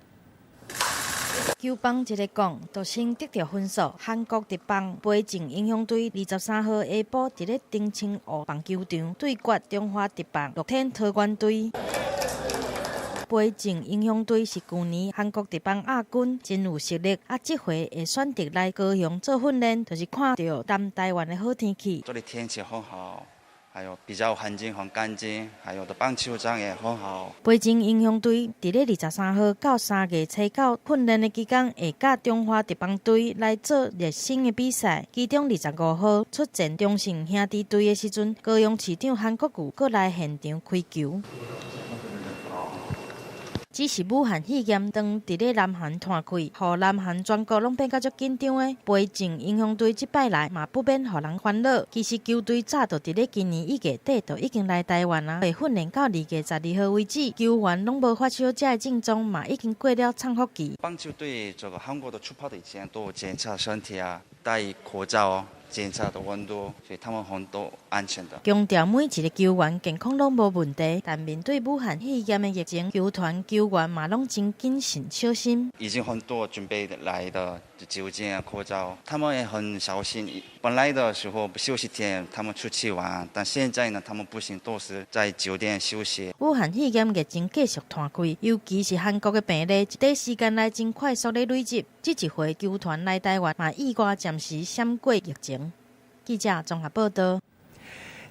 球棒一个講，就先得著分數。韓國職棒培正英雄隊23號下晡佇咧澄清湖棒球場對決中華職棒樂天桃園隊。培正英雄隊是舊年韓國職棒亞軍，真有實力。啊，這回會選擇來高雄做訓練，就是看著南台灣的好天氣。這裡天氣很好。還有比較環境很乾淨，還有的棒球場也很好。培正英雄隊佇咧23號到3月初9訓練的期間，會佮中華職棒隊來做熱身的比賽。其中25號出戰中信兄弟隊的時陣，高雄市長韓國瑜閣來現場開球。只是武漢肺炎當佇咧南韓湠開，予南韓全國攏變甲足緊張的。培正英雄隊這擺來嘛不免予人煩惱。其實球隊早就佇咧今年1月底就已經來台灣啊，會訓練到2月12號為止，球員攏無發燒，這个症狀嘛已經過了潛伏期。棒球隊這個韓國的出發的前都檢查身體啊，戴口罩。檢查的溫度，所以他們很多安全的。強調每一個球員健康攏無問題，但面對武漢肺炎的疫情，球團球員嘛攏真謹慎小心。已經很多準備來的酒精啊、口罩，他們也很小心。本來的時候不休息天，他們出去玩，但現在呢，他們不行，都是在酒店休息。武漢肺炎疫情繼續湠開，尤其是韓國的病例，短時間內真快速咧累積。這一回球團來台灣嘛，意外暫時閃過疫情。記者綜合報道。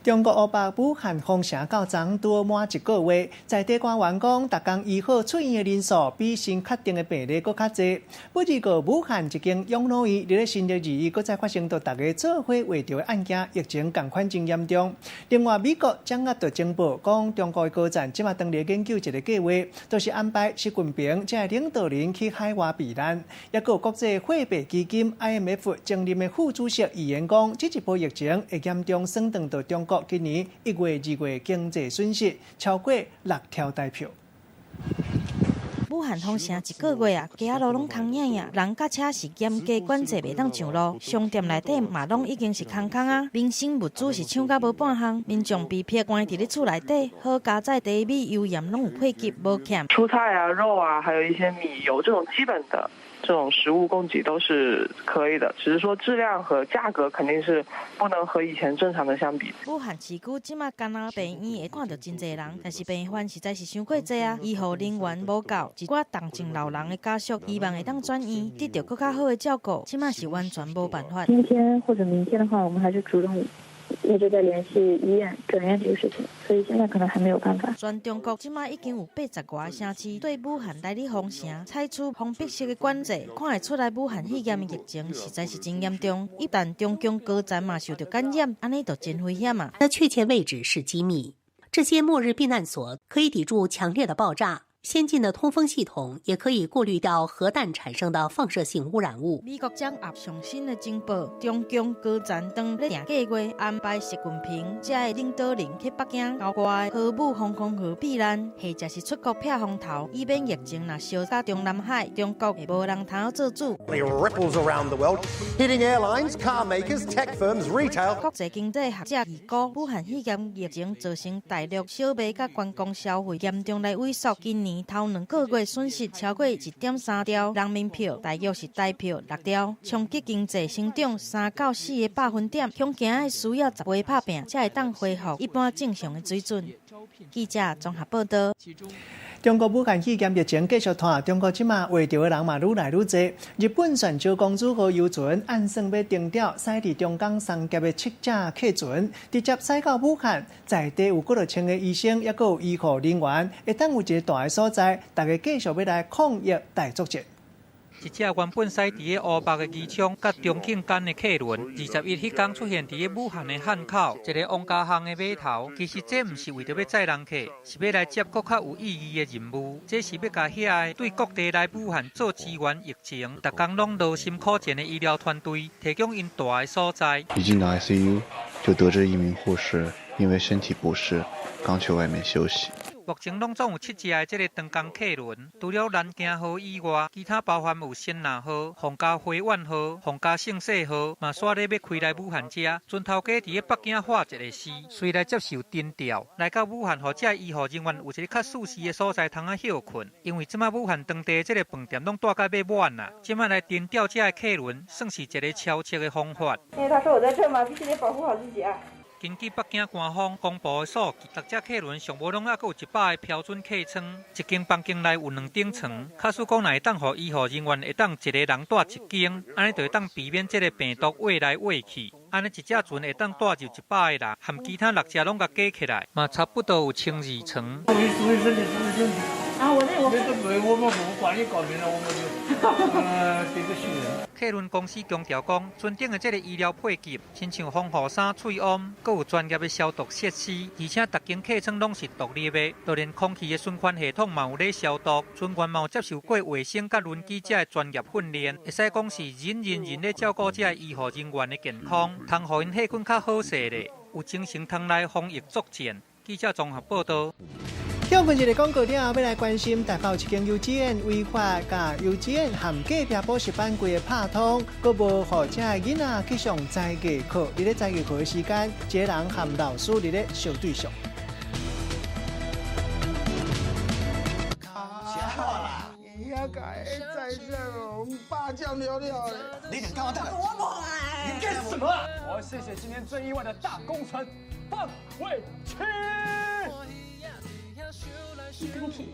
中國湖北武漢封城到昨拄滿一個月，在地官員講，逐工醫好出院的人數比新確定的病例閣較濟。不過，武漢一間養老院佇咧新曆二日，閣再發生著逐家做伙畫著的案件，疫情仝款真嚴重。另外，美國掌握著情報，講中國的高層這馬當咧研究一個計劃，就是安排習近平這个領導人去海外避難。抑閣有國際貨幣基金 IMF 前任的副主席預言講，這一波疫情會嚴重損斷著中國今年1月、2月經濟損失超過6兆台票。武漢封城一個月啊，街仔路攏空影影，人佮車是嚴格管制，袂當上路。商店內底嘛攏已經是空空啊，民生物資是搶甲無半項，民眾被迫關佇咧厝內底，好佳哉茶米油鹽攏有配給，無欠。蔬菜啊、肉啊，還有一些米油這種基本的這種食物供給都是可以的，只是說質量和價格肯定是不能和以前正常的相比。武漢市區這馬干焦病院會看著真濟人，但是病患實在是傷過濟啊，醫護人員無夠，一寡重症老人的家屬希望會當轉院，得著閣較好的照顧，這馬是完全無辦法。今天或者明天的話，我們還是主動一直在聯繫醫院轉院這個事情，所以現在可能還沒有辦法。全中國這馬已經有80外個城市對武漢來咧封城，採取封閉式的管制，看會出來武漢肺炎的疫情實在是真嚴重。一旦中共高層嘛受著感染，按呢就真危險啊。的確切位置是機密，這些末日避難所可以抵住強烈的爆炸。先進的通風系統也可以過濾掉核彈產生的放射性污染物。美國掌握上新的情報，中共高層當咧訂計劃安排習近平這个領導人去北京郊外核武防空壕避難，或者是出國避風頭，以免疫情若燒到中南海，中國會無人通做主。 Ripples around the world, hitting airlines, car makers, tech firms, retail。國際經濟學者預估，武漢肺炎疫情造成大陸小賣佮觀光消費嚴重來萎縮，今年頭兩個月損失超過1.3兆人民幣，大約是台票6兆，衝擊經濟成長3到4個百分點，恐驚愛需要10倍拍拚，才會當恢復一般正常的水準。記者綜合報道。中國武漢肺炎疫情繼續湠，中國這馬畫著的人嘛愈來愈濟。日本船小公主號遊船按算欲停掉駛佇中港三峽的七隻客船，直接駛到武漢，在地有幾若千個醫生，抑閣有醫護人員，會當有一個大的所在，大家繼續欲來抗疫大作戰。一隻原本駛佇咧烏北的機場佮重慶間的客輪，21彼工出現佇咧武漢的漢口一个王家巷的碼頭。其實這毋是為著欲載人客，是欲來接閣較有意義的任務。這是欲共遐个對各地來武漢做支援疫情，逐工攏勞心苦戰的醫療團隊提供𪜶蹛的所在。一進到 ICU，就得知一名護士因為身體不適，剛去外面休息。目前攏總有七隻的這个長江客輪，除了南京號以外，其他包含有仙娜號、皇家花園號、皇家盛世號，嘛煞咧欲開來武漢遮。船頭家佇咧北京畫一个時，隨來接受徵調，來到武漢，予這醫護人員有一个較舒適的所在通啊歇睏。因為這擺武漢當地這个飯店攏蹛甲欲滿啦，這擺來徵調這个客輪，算是一个超策的方法。因為他說我在這嘛，必須得保護好自己啊。根據北京官方公布的數據，逐隻客輪上無攏猶閣有100個標準客艙，一間房間內有兩張床。假使講若會當予醫護人員會當一个人蹛一間，按呢就會當避免這个病毒穢來穢去。按呢一隻船會當帶入100個人，含其他六隻攏共加起來，嘛差不多有1200床。注意注意身體，注意身體。啊，我這我。這沒我們不管你搞定了，我們就這個信任。客輪公司強調講，船頂的這个醫療配給，親像防護衫、喙罨，閣有專業的消毒設施，而且逐間客艙攏是獨立的，就連空氣的循環系統嘛有咧消毒。船員嘛有接受過衛生佮輪機這个專業訓練，會使講是人人人咧照顧這个醫護人員的健康，通予𪜶歇睏較好勢咧，有精神通來防疫作戰。記者綜合報導。跳過一个廣告了後，欲來關心台北有一間幼稚園違法共幼稚園和隔壁補習班規个拍通，閣無予這个囡仔去上才藝課。佇咧才藝課的時間，一个人和老師佇咧相對相。你遐該在這我們爸醬了了。你想幹嘛？我你幹什麼？我要謝謝今天最意外的大功臣范瑋琪。你轉去，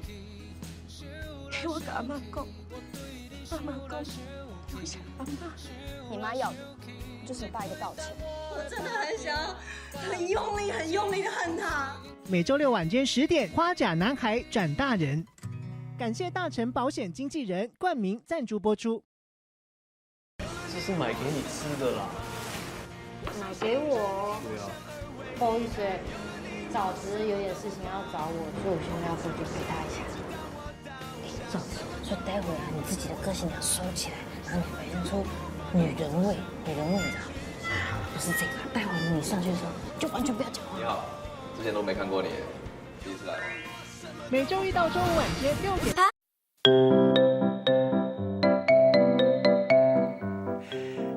替我共阿媽講，阿媽講，多謝阿媽。你媽要的就是你爸一個道歉。我真的很想很用力、很用力的恨他。每週六晚間10點，《花甲男孩轉大人》。感謝大成保險經紀人冠名贊助播出。這是買給你吃的啦。買給我？對啊。不好意思，嫂子有點事情要找我，所以我現在要過去陪她一下。哎，嫂子，所以待會啊，你自己的個性你要收起來，然後你表現出女人味，女人味你知道？不是這個，待會你上去的時候就完全不要講話。你好，之前都沒看過你，第一次來。每週一到週五晚間6點。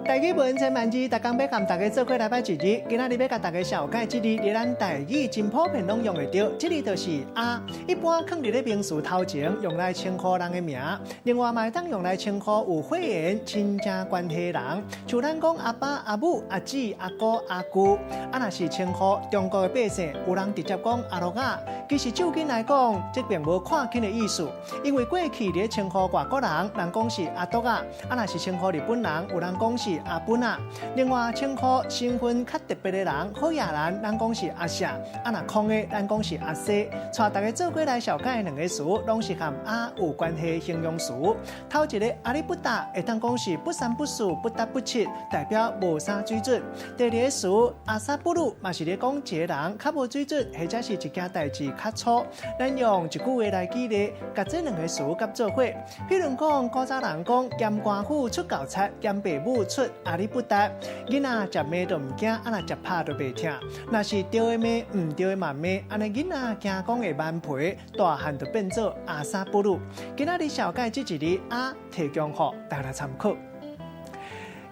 台語文千萬字，逐工欲共大家做伙來擺一字。今仔日欲共大家紹介這字，佇咱台語真普遍攏用會著。這字就是阿，一般囥佇咧名詞頭前，用來稱呼人的名。另外嘛會當用來稱呼有血緣親情關係的人，像咱講阿爸、阿母、阿姊、阿姑、阿舅。啊，若是稱呼中國的百姓，有人直接講阿羅仔。其實就近來講，這並無看輕的意思，因為過去佇咧稱呼外國人，人講是阿篤仔；啊，若是稱呼日本人，有人講是阿本仔。另外稱呼身份較特別的人，好野人，咱講是阿舍；啊，若空的，咱講是阿西。帶大家做伙來紹介兩个詞，攏是和阿有關係的形容詞。頭一个阿里不達，會當講是不三不四、不搭不七，代表無啥水準。第二个詞阿薩布魯，嘛是咧講一个人較無水準，或者是一件代誌較粗。咱用一句話來舉例，共這兩个詞合做伙。譬如講，古早人講鹹官府出狗賊，鹹爸母出阿里不達。囡仔食罵都毋驚，啊若食拍都袂疼。若是對的罵，毋對的嘛罵，按呢囡仔驚講會頑皮，大漢就變做阿薩布魯。今仔日紹介這一字阿，提供予大家參考。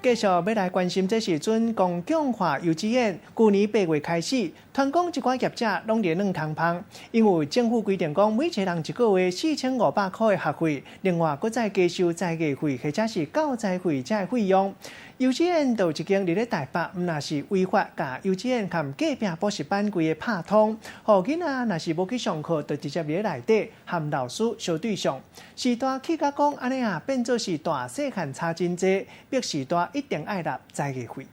繼續欲來關心，這是準公共化幼稚園，舊年8月開始，傳講一寡業者攏佇咧軟空芳，因為政府規定講每一個人一個月4500箍的學費，另外閣再加收才藝費或者是教材費這個費用。幼稚園就有一間佇咧台北，毋若是違法，共幼稚園和隔壁補習班規个拍通，予囡仔若是無去上課，就直接佇咧內底和老師相對上。序大去甲講按呢啊，變做是大細漢差真濟，逼序大一定愛納才藝費。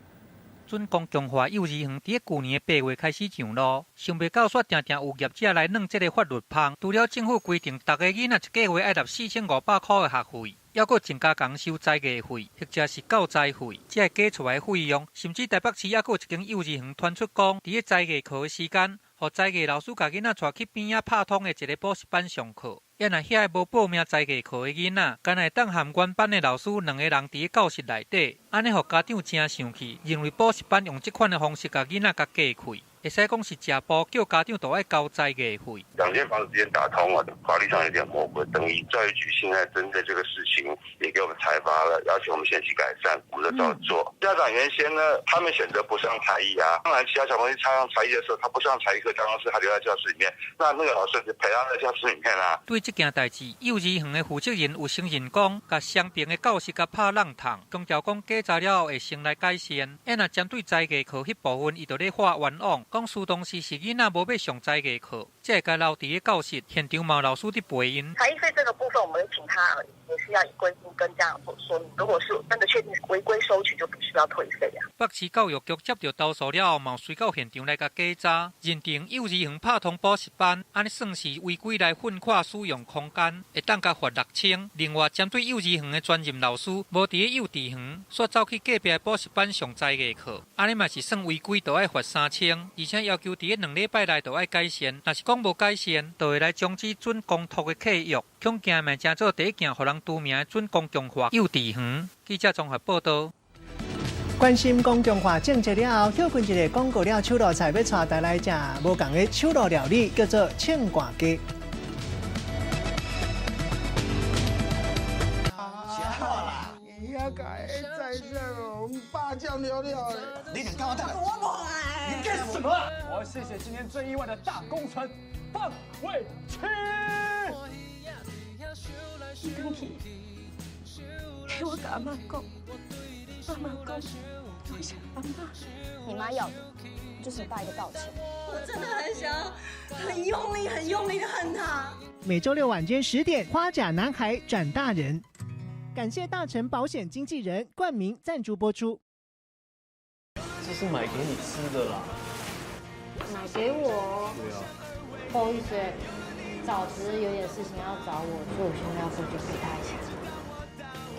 準公共化幼兒園佇咧舊年的8月開始上路，想袂到煞定定有業者來軟這个法律縫。除了政府規定，逐个囡仔一个月愛納4500箍的學費，猶閣增加共收才藝費，或者是教材費，這个加出來費用，甚至台北市猶閣有一間幼稚園傳出講，佇咧才藝課的時間，予才藝老師共囡仔帶去邊仔拍通的一个補習班上課。啊若遐个無報名才藝課的囡仔，敢若會當和原班的老師兩个人佇咧教室內底，按呢予家長誠生氣，認為補習班用這款的方式共囡仔共隔開。會使講是食補，叫家長都愛交才藝費。兩間房子之間打通了，法律上有點模糊。等於教育局現在針對這個事情，也給我們裁罰了，要求我們限期改善，我們就照做。家長原先呢，他們選擇不上才藝啊。當然，其他小朋友參上才藝的時候，他不上才藝課，當然是他留在教室裡面。那那個老師就陪他在教室裡面啦。對這件代誌，幼稚園的負責人有承認講，共雙爿的教室共拍挵桶，強調講檢查了後會先來改善。啊若針對才藝課彼部分，伊就咧畫冤枉。講事當時是囡仔無欲上才藝課，才會共留佇咧教室，現場嘛有老師佇陪𪜶。才藝費這個部分，我們請他也是要以規定跟家長說明。如果是真的確定違規收取，就必須要退費啊。北市教育局接著投訴了後，嘛隨到現場來共檢查，認定幼稚園拍通補習班，按呢算是違規來分劃使用空間，會當共罰6000。另外，針對幼稚園的專任老師無佇咧幼稚園，煞走去隔壁的補習班上才藝課，按呢嘛是算違規，就愛罰3000。而且要求佇咧兩禮拜內就愛改善，若是講無改善，就會來終止準公託的契約。恐驚嘛成做第一件予人除名的準公共化幼稚園。記者綜合報道。關心公共化政策了後，歇睏一下廣告了，手路菜欲帶大家來食無仝的手路料理，叫做唱歌雞。你遐個在這肉醬了了你想幹嘛？我你幹什麼？我要謝謝今天最意外的大功臣范瑋琪。你轉去，替我共阿嬤講，阿嬤講，多謝阿嬤。你媽要的就是你爸一個道歉。我真的很想很用力、很用力的恨他。每週六晚間10點，《花甲男孩轉大人》。感謝大成保險經紀人冠名贊助播出。這是買給你吃的啦。買給我？對啊。不好意思，嫂子有點事情要找我，所以我現在要過去陪她一下。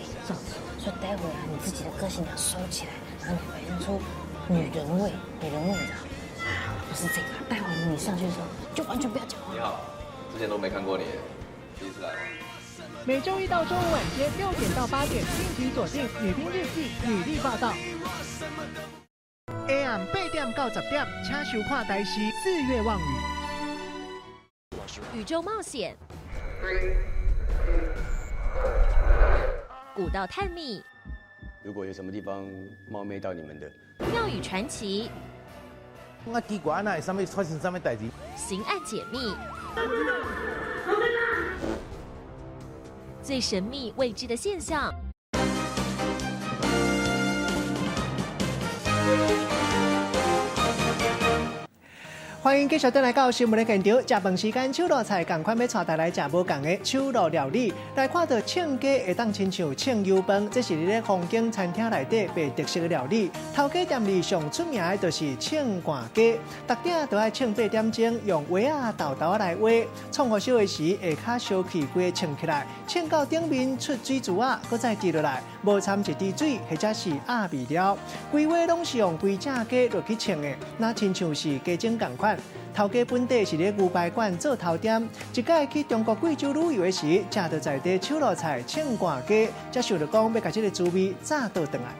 哎，嫂子，所以待會啊，你自己的個性要收起來，然後你表現出女人味，女人味你知道？啊，不是這個，待會你上去的時候就完全不要講話。你好，之前都沒看過你，第一次來嗎？每週一到週五晚間6點到8點，敬請鎖定《女兵日記》女力報道。AM 8點到10點，請收看台視四月望雨。宇宙冒險，古道探秘。如果有什麼地方冒昧到你們的，廟宇傳奇。我奇怪，那會啥物發生啥物代誌？刑案解密。最神秘未知的現象。歡迎繼續轉來到新聞的現場。食飯時間，手路菜仝款欲帶大家來食無仝的手路料理。來看著唱雞會當親像唱油飯，這是佇咧風景餐廳內底賣特色的料理。頭家店裡上出名的就是唱罐雞，逐鼎都愛唱8點鐘，用鍋仔豆豆來煨，創予燒的時下跤燒氣規个唱起來，唱到頂面出水珠仔，閣再滴落來，無摻一滴水或者是鴨味料，規鍋攏是用規隻雞落去唱的，若親像是雞精仝款。頭家本底是咧牛排館做頭店，一擺去中國貴州旅遊的時，食著在地手路菜唱罐雞，才想著講欲共這个滋味炸倒轉來。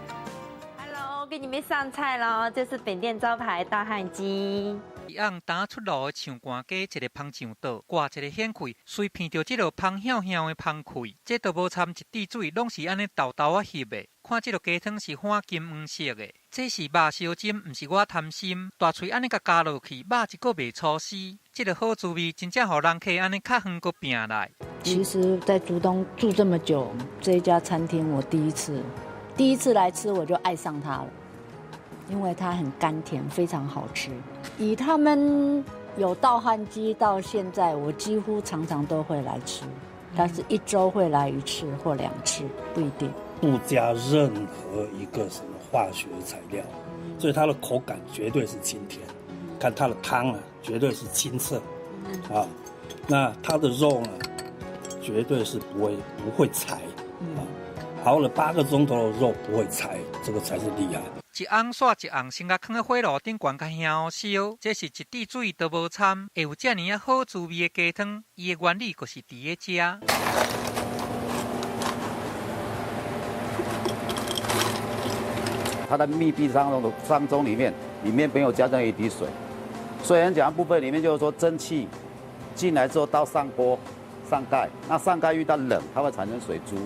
Hello，給你們上菜咯！這是本店招牌大漢雞。伊按剛出爐的唱罐雞，一个芳上桌，掛一个顯氣，隨鼻著這个芳香香的芳氣，這都無摻一滴水，攏是按呢豆豆仔翕的。看這个雞湯是泛金黃色的，這是肉燒針，毋是我貪心。大喙按呢共咬落去，肉一個袂粗絲，這个好滋味真正予人客按呢較遠閣拼來。其實，在竹東住這麼久，這一家餐廳我第一次來吃我就愛上它了，因為它很甘甜，非常好吃。以他們有道漢雞到現在，我幾乎常常都會來吃，但是一週會來一次或兩次，不一定。不加任何一個什麼化學材料，所以它的口感絕對是清甜。看它的湯啊，絕對是清澈，啊，那它的肉呢，絕對是不會柴。熬了8个钟头的肉不會柴，這個才是厲害。一甕煞一甕，先共囥佇火爐頂懸共香燒，這是一滴水都無摻，會有遮爾仔好滋味的雞湯。伊的原理就是佇咧遮。它在密閉倉中裡面，裡面沒有加上一滴水，所以很講部分裡面就是說蒸汽進來之後到上鍋上蓋，那上蓋遇到冷，它會產生水珠，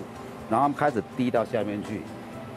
然後開始滴到下面去，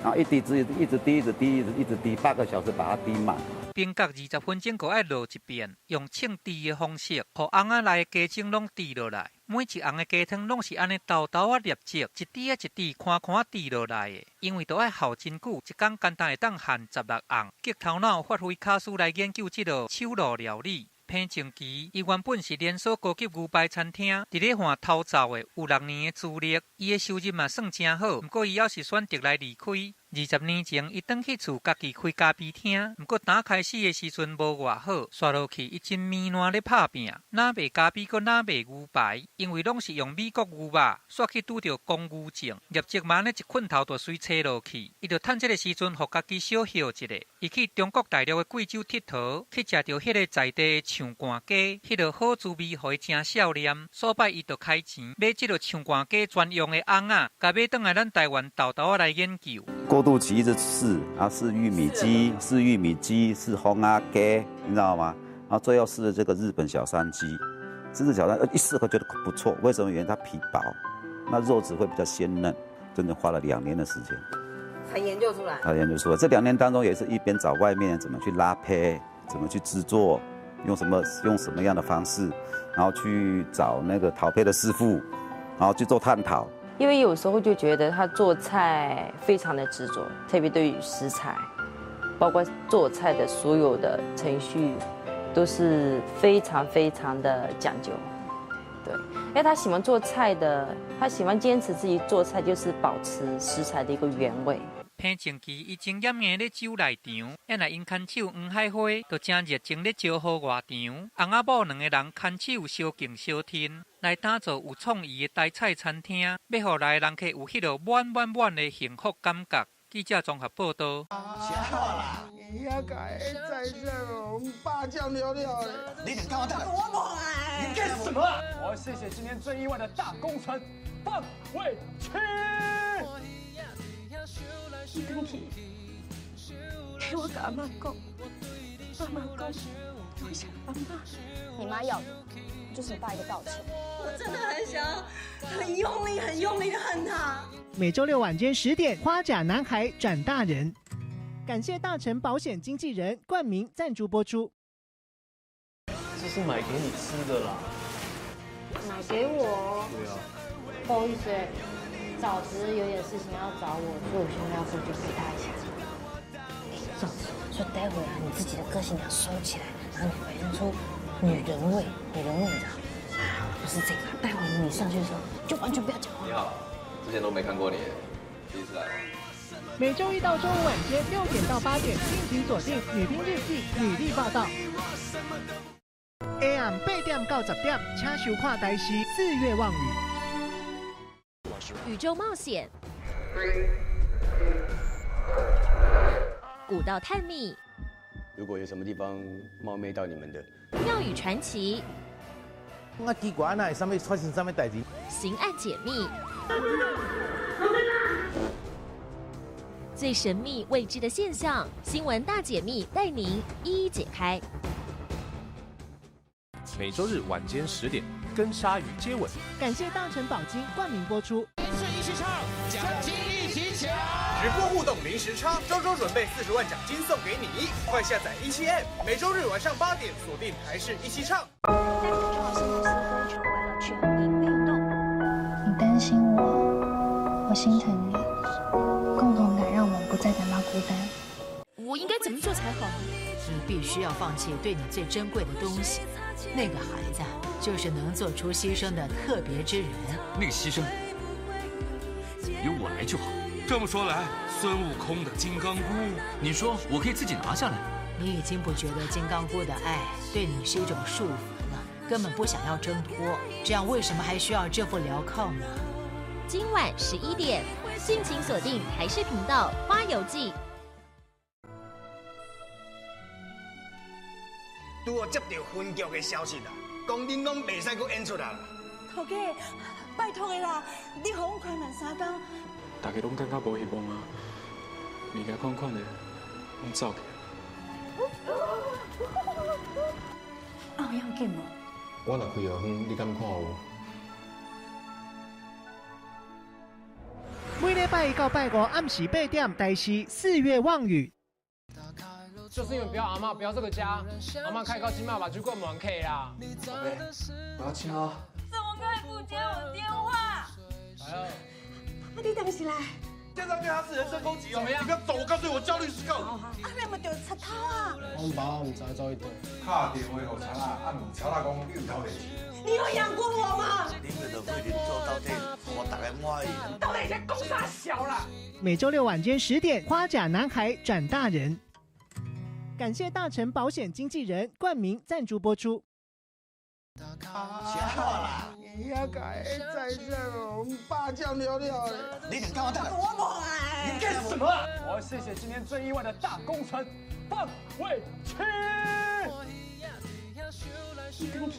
然後一滴一直滴，一直滴，一直一直滴，8個小時把它滴滿。冰隔20分鐘，閣愛落一遍，用稱滴的方式，予甕仔內的雞精攏滴落來。每一甕的雞湯攏是按呢沓沓仔粒質，一滴仔一滴寬寬滴落來的。因為都愛耗真久，一工簡單會當烘16甕。激頭腦發揮巧思來研究這道手路料理。彭靜琪，伊原本是連鎖高級牛排餐廳，佇咧換頭灶的，有6年的資歷，伊的收入嘛算誠好。毋過伊猶是選擇來離開。20年前，伊轉去厝家己開咖啡廳，毋過打開始的時陣無偌好，煞落去伊真糜爛咧拍拚，若賣咖啡，閣若賣牛排，因為攏是用美國牛肉，煞去拄著公牛症，業績嘛按呢一困頭就隨切落去。伊就趁這個時陣，予家己小歇一下。伊去中國大陸的貴州𨑨迌，去食著彼个在地的上罐雞，彼个好滋味，予伊誠少念。所擺伊就開錢買這个上罐雞專用的甕仔，共買轉來咱台灣沓沓仔來研究。過渡期一直試啊，試玉米雞，試玉米雞，試烘鴨雞，你知道嗎？然後最後試的這個日本小山雞，日本小山一試會覺得不錯，為什麼？原因它皮薄，那肉質會比較鮮嫩。真的花了2年的時間才研究出來。才研究出來，這2年當中也是一邊找外面怎麼去拉坯，怎麼去製作，用什麼樣的方式，然後去找那個陶坯的師傅，然後去做探討。因為有時候就覺得他做菜非常的執着，特別對於食材，包括做菜的所有的程序，都是非常非常的講究。對，因為他喜歡做菜的，他喜歡堅持自己做菜，就是保持食材的一個原味。彭靜琪伊真嚴硬咧守內場，啊若𪜶牽手黃海花，就誠熱情咧招呼外場。翁仔某兩个人牽手相敬相親，來打造有創意的台菜餐廳，欲予來人客有彼个滿滿滿的幸福感覺。記者綜合報道。你遐共在這肉醬了了的，你想幹嘛？我你幹什麼？我要謝謝今天最意外的大功臣范瑋琪。你轉去，替我共阿嬤講，阿嬤講，多謝阿嬤。你媽要的就是你爸一個道歉。我真的很想很用力、很用力的恨他。每週六晚間10點，《花甲男孩轉大人》，感謝大成保險經紀人冠名贊助播出。這是買給你吃的啦。買給我？對啊。不好意思，嫂子有點事情要找我，所以我現在要過去陪他一下。哎，嫂子，所以待會啊，你自己的個性要收起來，然後你表現出女人味，女人味，你知道？不是這個，待會你上去的時候就完全不要講話。你好，之前都沒看過你，第一次來。每週一到週五晚間6點到8點，敬請鎖定《女兵日記》女力報道。AM 8點到10點，請收看台視四月望雨。宇宙冒險，古道探秘。如果有什麼地方冒昧到你們的，廟宇傳奇。我奇怪，那會啥物發生啥物代誌？刑案解密。最神秘未知的現象，新聞大解密帶您一一解開。每周日晚間10點，跟鯊魚接吻。感謝大成保金冠名播出。一起唱，獎金一起搶，直播互動零時差，周周準備40萬獎金送給你，快下載17 App，每周日晚上8點鎖定台視一起唱。但重要性似乎成為了全民運動。你擔心我，我心疼你，共同感讓我們不再感到孤單。我應該怎麼做才好？你必須要放棄對你最珍貴的東西，那個孩子就是能做出犧牲的特別之人。那個犧牲由我來就好。這麼說來，孫悟空的金剛箍，你說我可以自己拿下來？你已經不覺得金剛箍的愛對你是一種束縛了，根本不想要掙脫。這樣為什麼還需要這副鐐銬呢？今晚11点，敬请锁定台视频道《花游记》。拄好接到分局的消息啦，讲恁拢袂使阁演出啦。头家，拜托的啦，你予阮宽两三工。大家拢感觉无希望啊，物件款款的，拢走去。啊，有要紧无？我若开药方，你敢看有？每礼拜一到拜五暗时8点，台视四月望雨。就是因为不要阿嬷，不要这个家，阿嬷开高金妈把就过门客啦。宝贝，我要请啊。怎么可以不接我电话？来了。啊，你当时来？现在对他是人身攻击哦！怎么样？你不要走，我告诉你，我叫律师告你。啊，你咪就插头啊！我爸毋知走去佗。敲电话予贼仔，啊问贼仔讲你有偷电视？你有养过我吗？你们的规定做到底，我大家满意。到底在讲啥小啦？每周六晚间10点，《花甲男孩转大人》。感谢大成保险经纪人冠名赞助播出。啥啦？你遐共在这肉酱了了的，你想干嘛？我无爱。你干什么？我要谢谢今天最意外的大功臣范玮琪。你转去，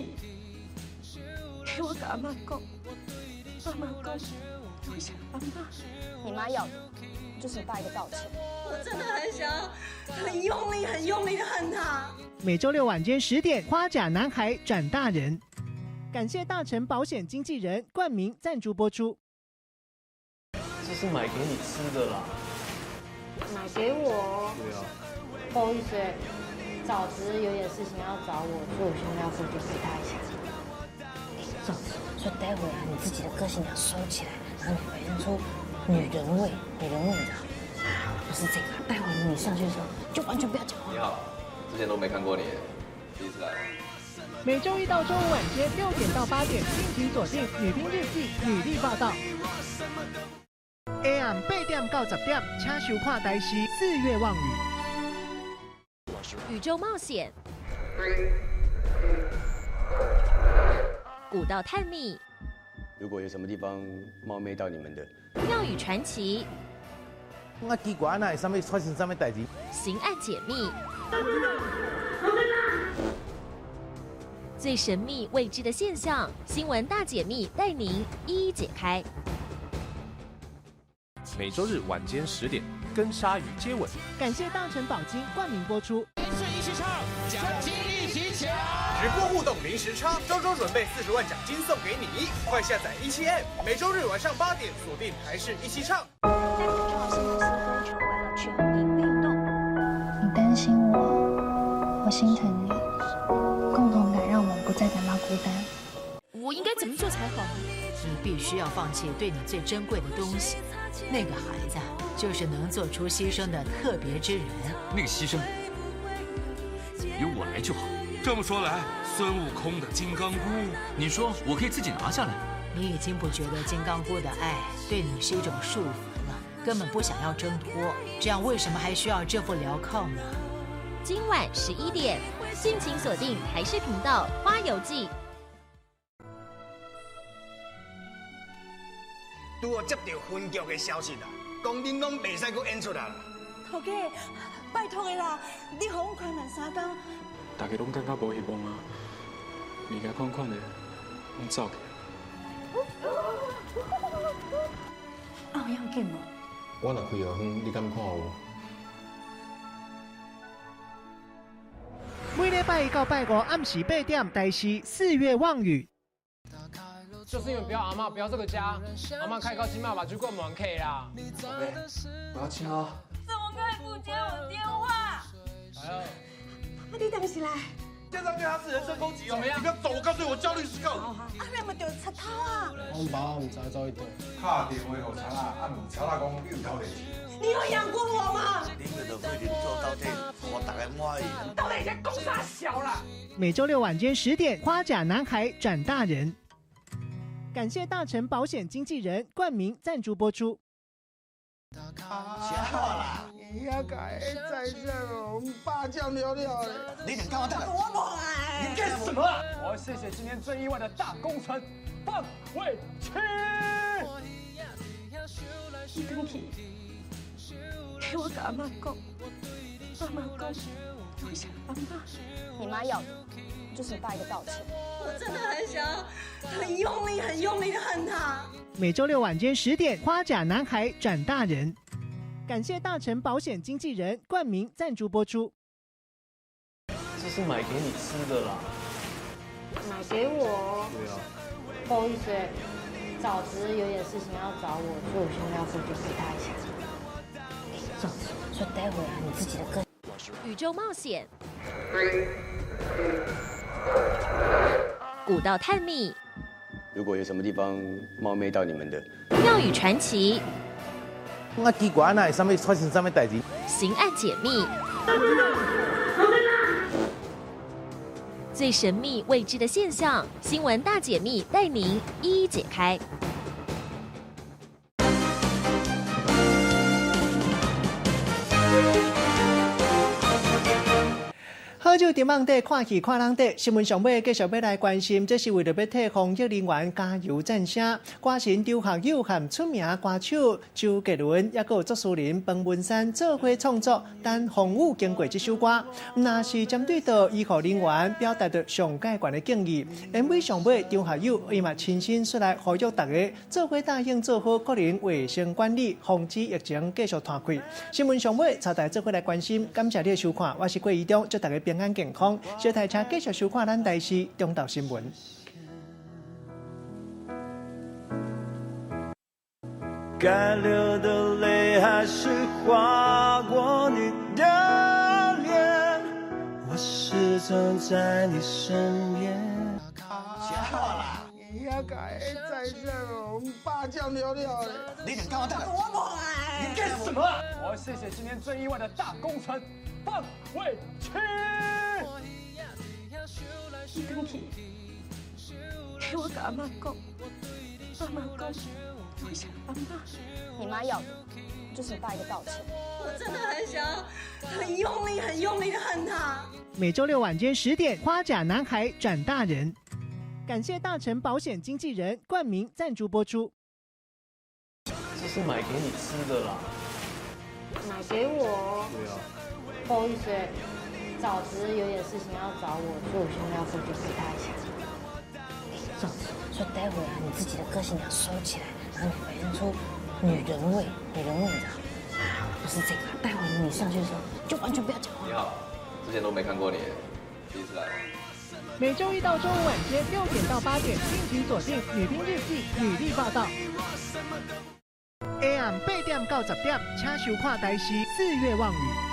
替我共阿嬷讲，阿嬷讲，多谢阿嬷。你妈要的就是你爸一个道歉。我真的很想很用力、很用力的恨他。每周六晚间10点，《花甲男孩转大人》。感谢大成保险经纪人冠名赞助播出。这是买给你吃的啦。买给我？对啊。不好意思，枣子有点事情要找我，所以我现在要过去陪他一下。哎，枣子，所以待会啊，你自己的个性要收起来，然后你表现出女人味，女人味你知道？啊，不是这个，待会你上去的时候就完全不要讲话。你好，之前都没看过你，第一次来。每周一到周五晚间6点到8点，敬请锁定《女兵日记》女力报道。AM 8点到10点，请收看台视四月望雨。宇宙冒险，古道探秘，如果有什么地方冒昧到你们的，庙宇传奇，我奇怪，哪会啥物发生啥物代志？刑案解密。最神秘未知的现象，新闻大解密带您一一解开。每周日晚间10点，跟鲨鱼接吻。感谢大成保金冠名播出。一起唱，奖金一起抢。直播互动零时差，周周准备40万奖金送给你，快下载17 App，每周日晚上8点锁定台视一起唱。戴口罩现在似乎成为了全民运动。你担心我，我心疼你，共同感让我们不再感到孤单。我应该怎么做才好？你必须要放弃对你最珍贵的东西，那个孩子就是能做出牺牲的特别之人。那个牺牲由我来就好。这么说来，孙悟空的金刚箍，你说我可以自己拿下来？你已经不觉得金刚箍的爱对你是一种束缚了，根本不想要挣脱。这样为什么还需要这副镣铐呢？今晚11点，敬请锁定台视频道《花游记》。拄好接到分局的消息啦，讲恁拢袂使阁演出啦。头家，拜托的啦，你予阮宽两三工。大家拢感觉无希望啊，物件款款的，拢走去。啊，有要紧无？我若开药方，你敢看有？每礼拜一到拜五暗时8点，台视四月望雨。就是因为不要阿嬷，不要这个家，阿嬷开高金妈把就过门客啦。宝贝，我要请啊。怎么可以不接我电话？来了。啊，你当时来？现在对他是人身攻击哦！怎么样？你不要走，我告诉你，我叫律师告你。啊，你咪就插头啊！我爸毋知走去佗。敲电话予贼仔，啊问贼仔讲你有偷电视？你有养过我吗？你们的规定做到底，我大家满意。到底在讲啥小啦？每周六晚间10点，《花甲男孩转大人》。感谢大成保险经纪人冠名赞助播出。啥啦？你遐共在这肉酱了了的，你想干嘛？我无爱。你干什么？我要谢谢今天最意外的大功臣范玮琪。你轉去，替我共阿嬤講，阿嬤講，多謝阿嬤。你媽要的就是你爸一個道歉。我真的很想很用力、很用力的恨他。每週六晚間10點，《花甲男孩轉大人》，感謝大成保險經紀人冠名贊助播出。這是買給你吃的啦。買給我？對啊。不好意思，嫂子有點事情要找我，所以我現在要過去陪她一下。嫂子，所以待會啊，你自己的歌。宇宙冒險，古道探秘。如果有什麼地方冒昧到你們的，廟宇傳奇。我奇怪，那會啥物發生啥物代誌？刑案解密。最神秘未知的現象，新聞大解密帶您一一解開。好酒佇網底看戲看人底，新聞上尾繼續欲來關心，這是為著欲替防疫人員加油讚聲。歌神張學友和出名歌手周杰倫，抑閣有作詞人彭文山做伙創作《等風雨經過》這首歌，毋但是針對著醫護人員表達著上蓋懸的敬意。MV 上尾張學友伊嘛親身出來呼籲大家做伙答應做好個人衛生管理，防止疫情繼續拖開。新聞上尾，帶大家做伙來關心，感謝你的收看，我是郭怡中，祝大家平安健康，小台車繼續收看咱台視中晝新聞。該流的淚還是劃過你的臉，我始終在你身邊。你遐共在這肉醬了了的，你想幹嘛？我無愛。你幹什麼啊？我要謝謝今天最意外的大功臣范瑋琪。你轉去，替我共阿嬤講，阿嬤講，多謝阿嬤。你媽要的就是你爸一個道歉。我真的很想很用力、很用力的恨他。每週六晚間10點，《花甲男孩轉大人》，感謝大成保險經紀人冠名贊助播出。這是買給你吃的啦。買給我？對啊。不好意思，嫂子有點事情要找我，所以我現在要過去陪她一下。嫂子，所以待會啊，你自己的個性要收起來，然後你表現出女人味，女人味你知道？不是這個，待會你上去的時候就完全不要講話。你好，之前都沒看過你，第一次來。每週一到週五晚間6點到8點，敬請鎖定《女兵日記》女力報道。AM 8點到10點，請收看台視四月望雨。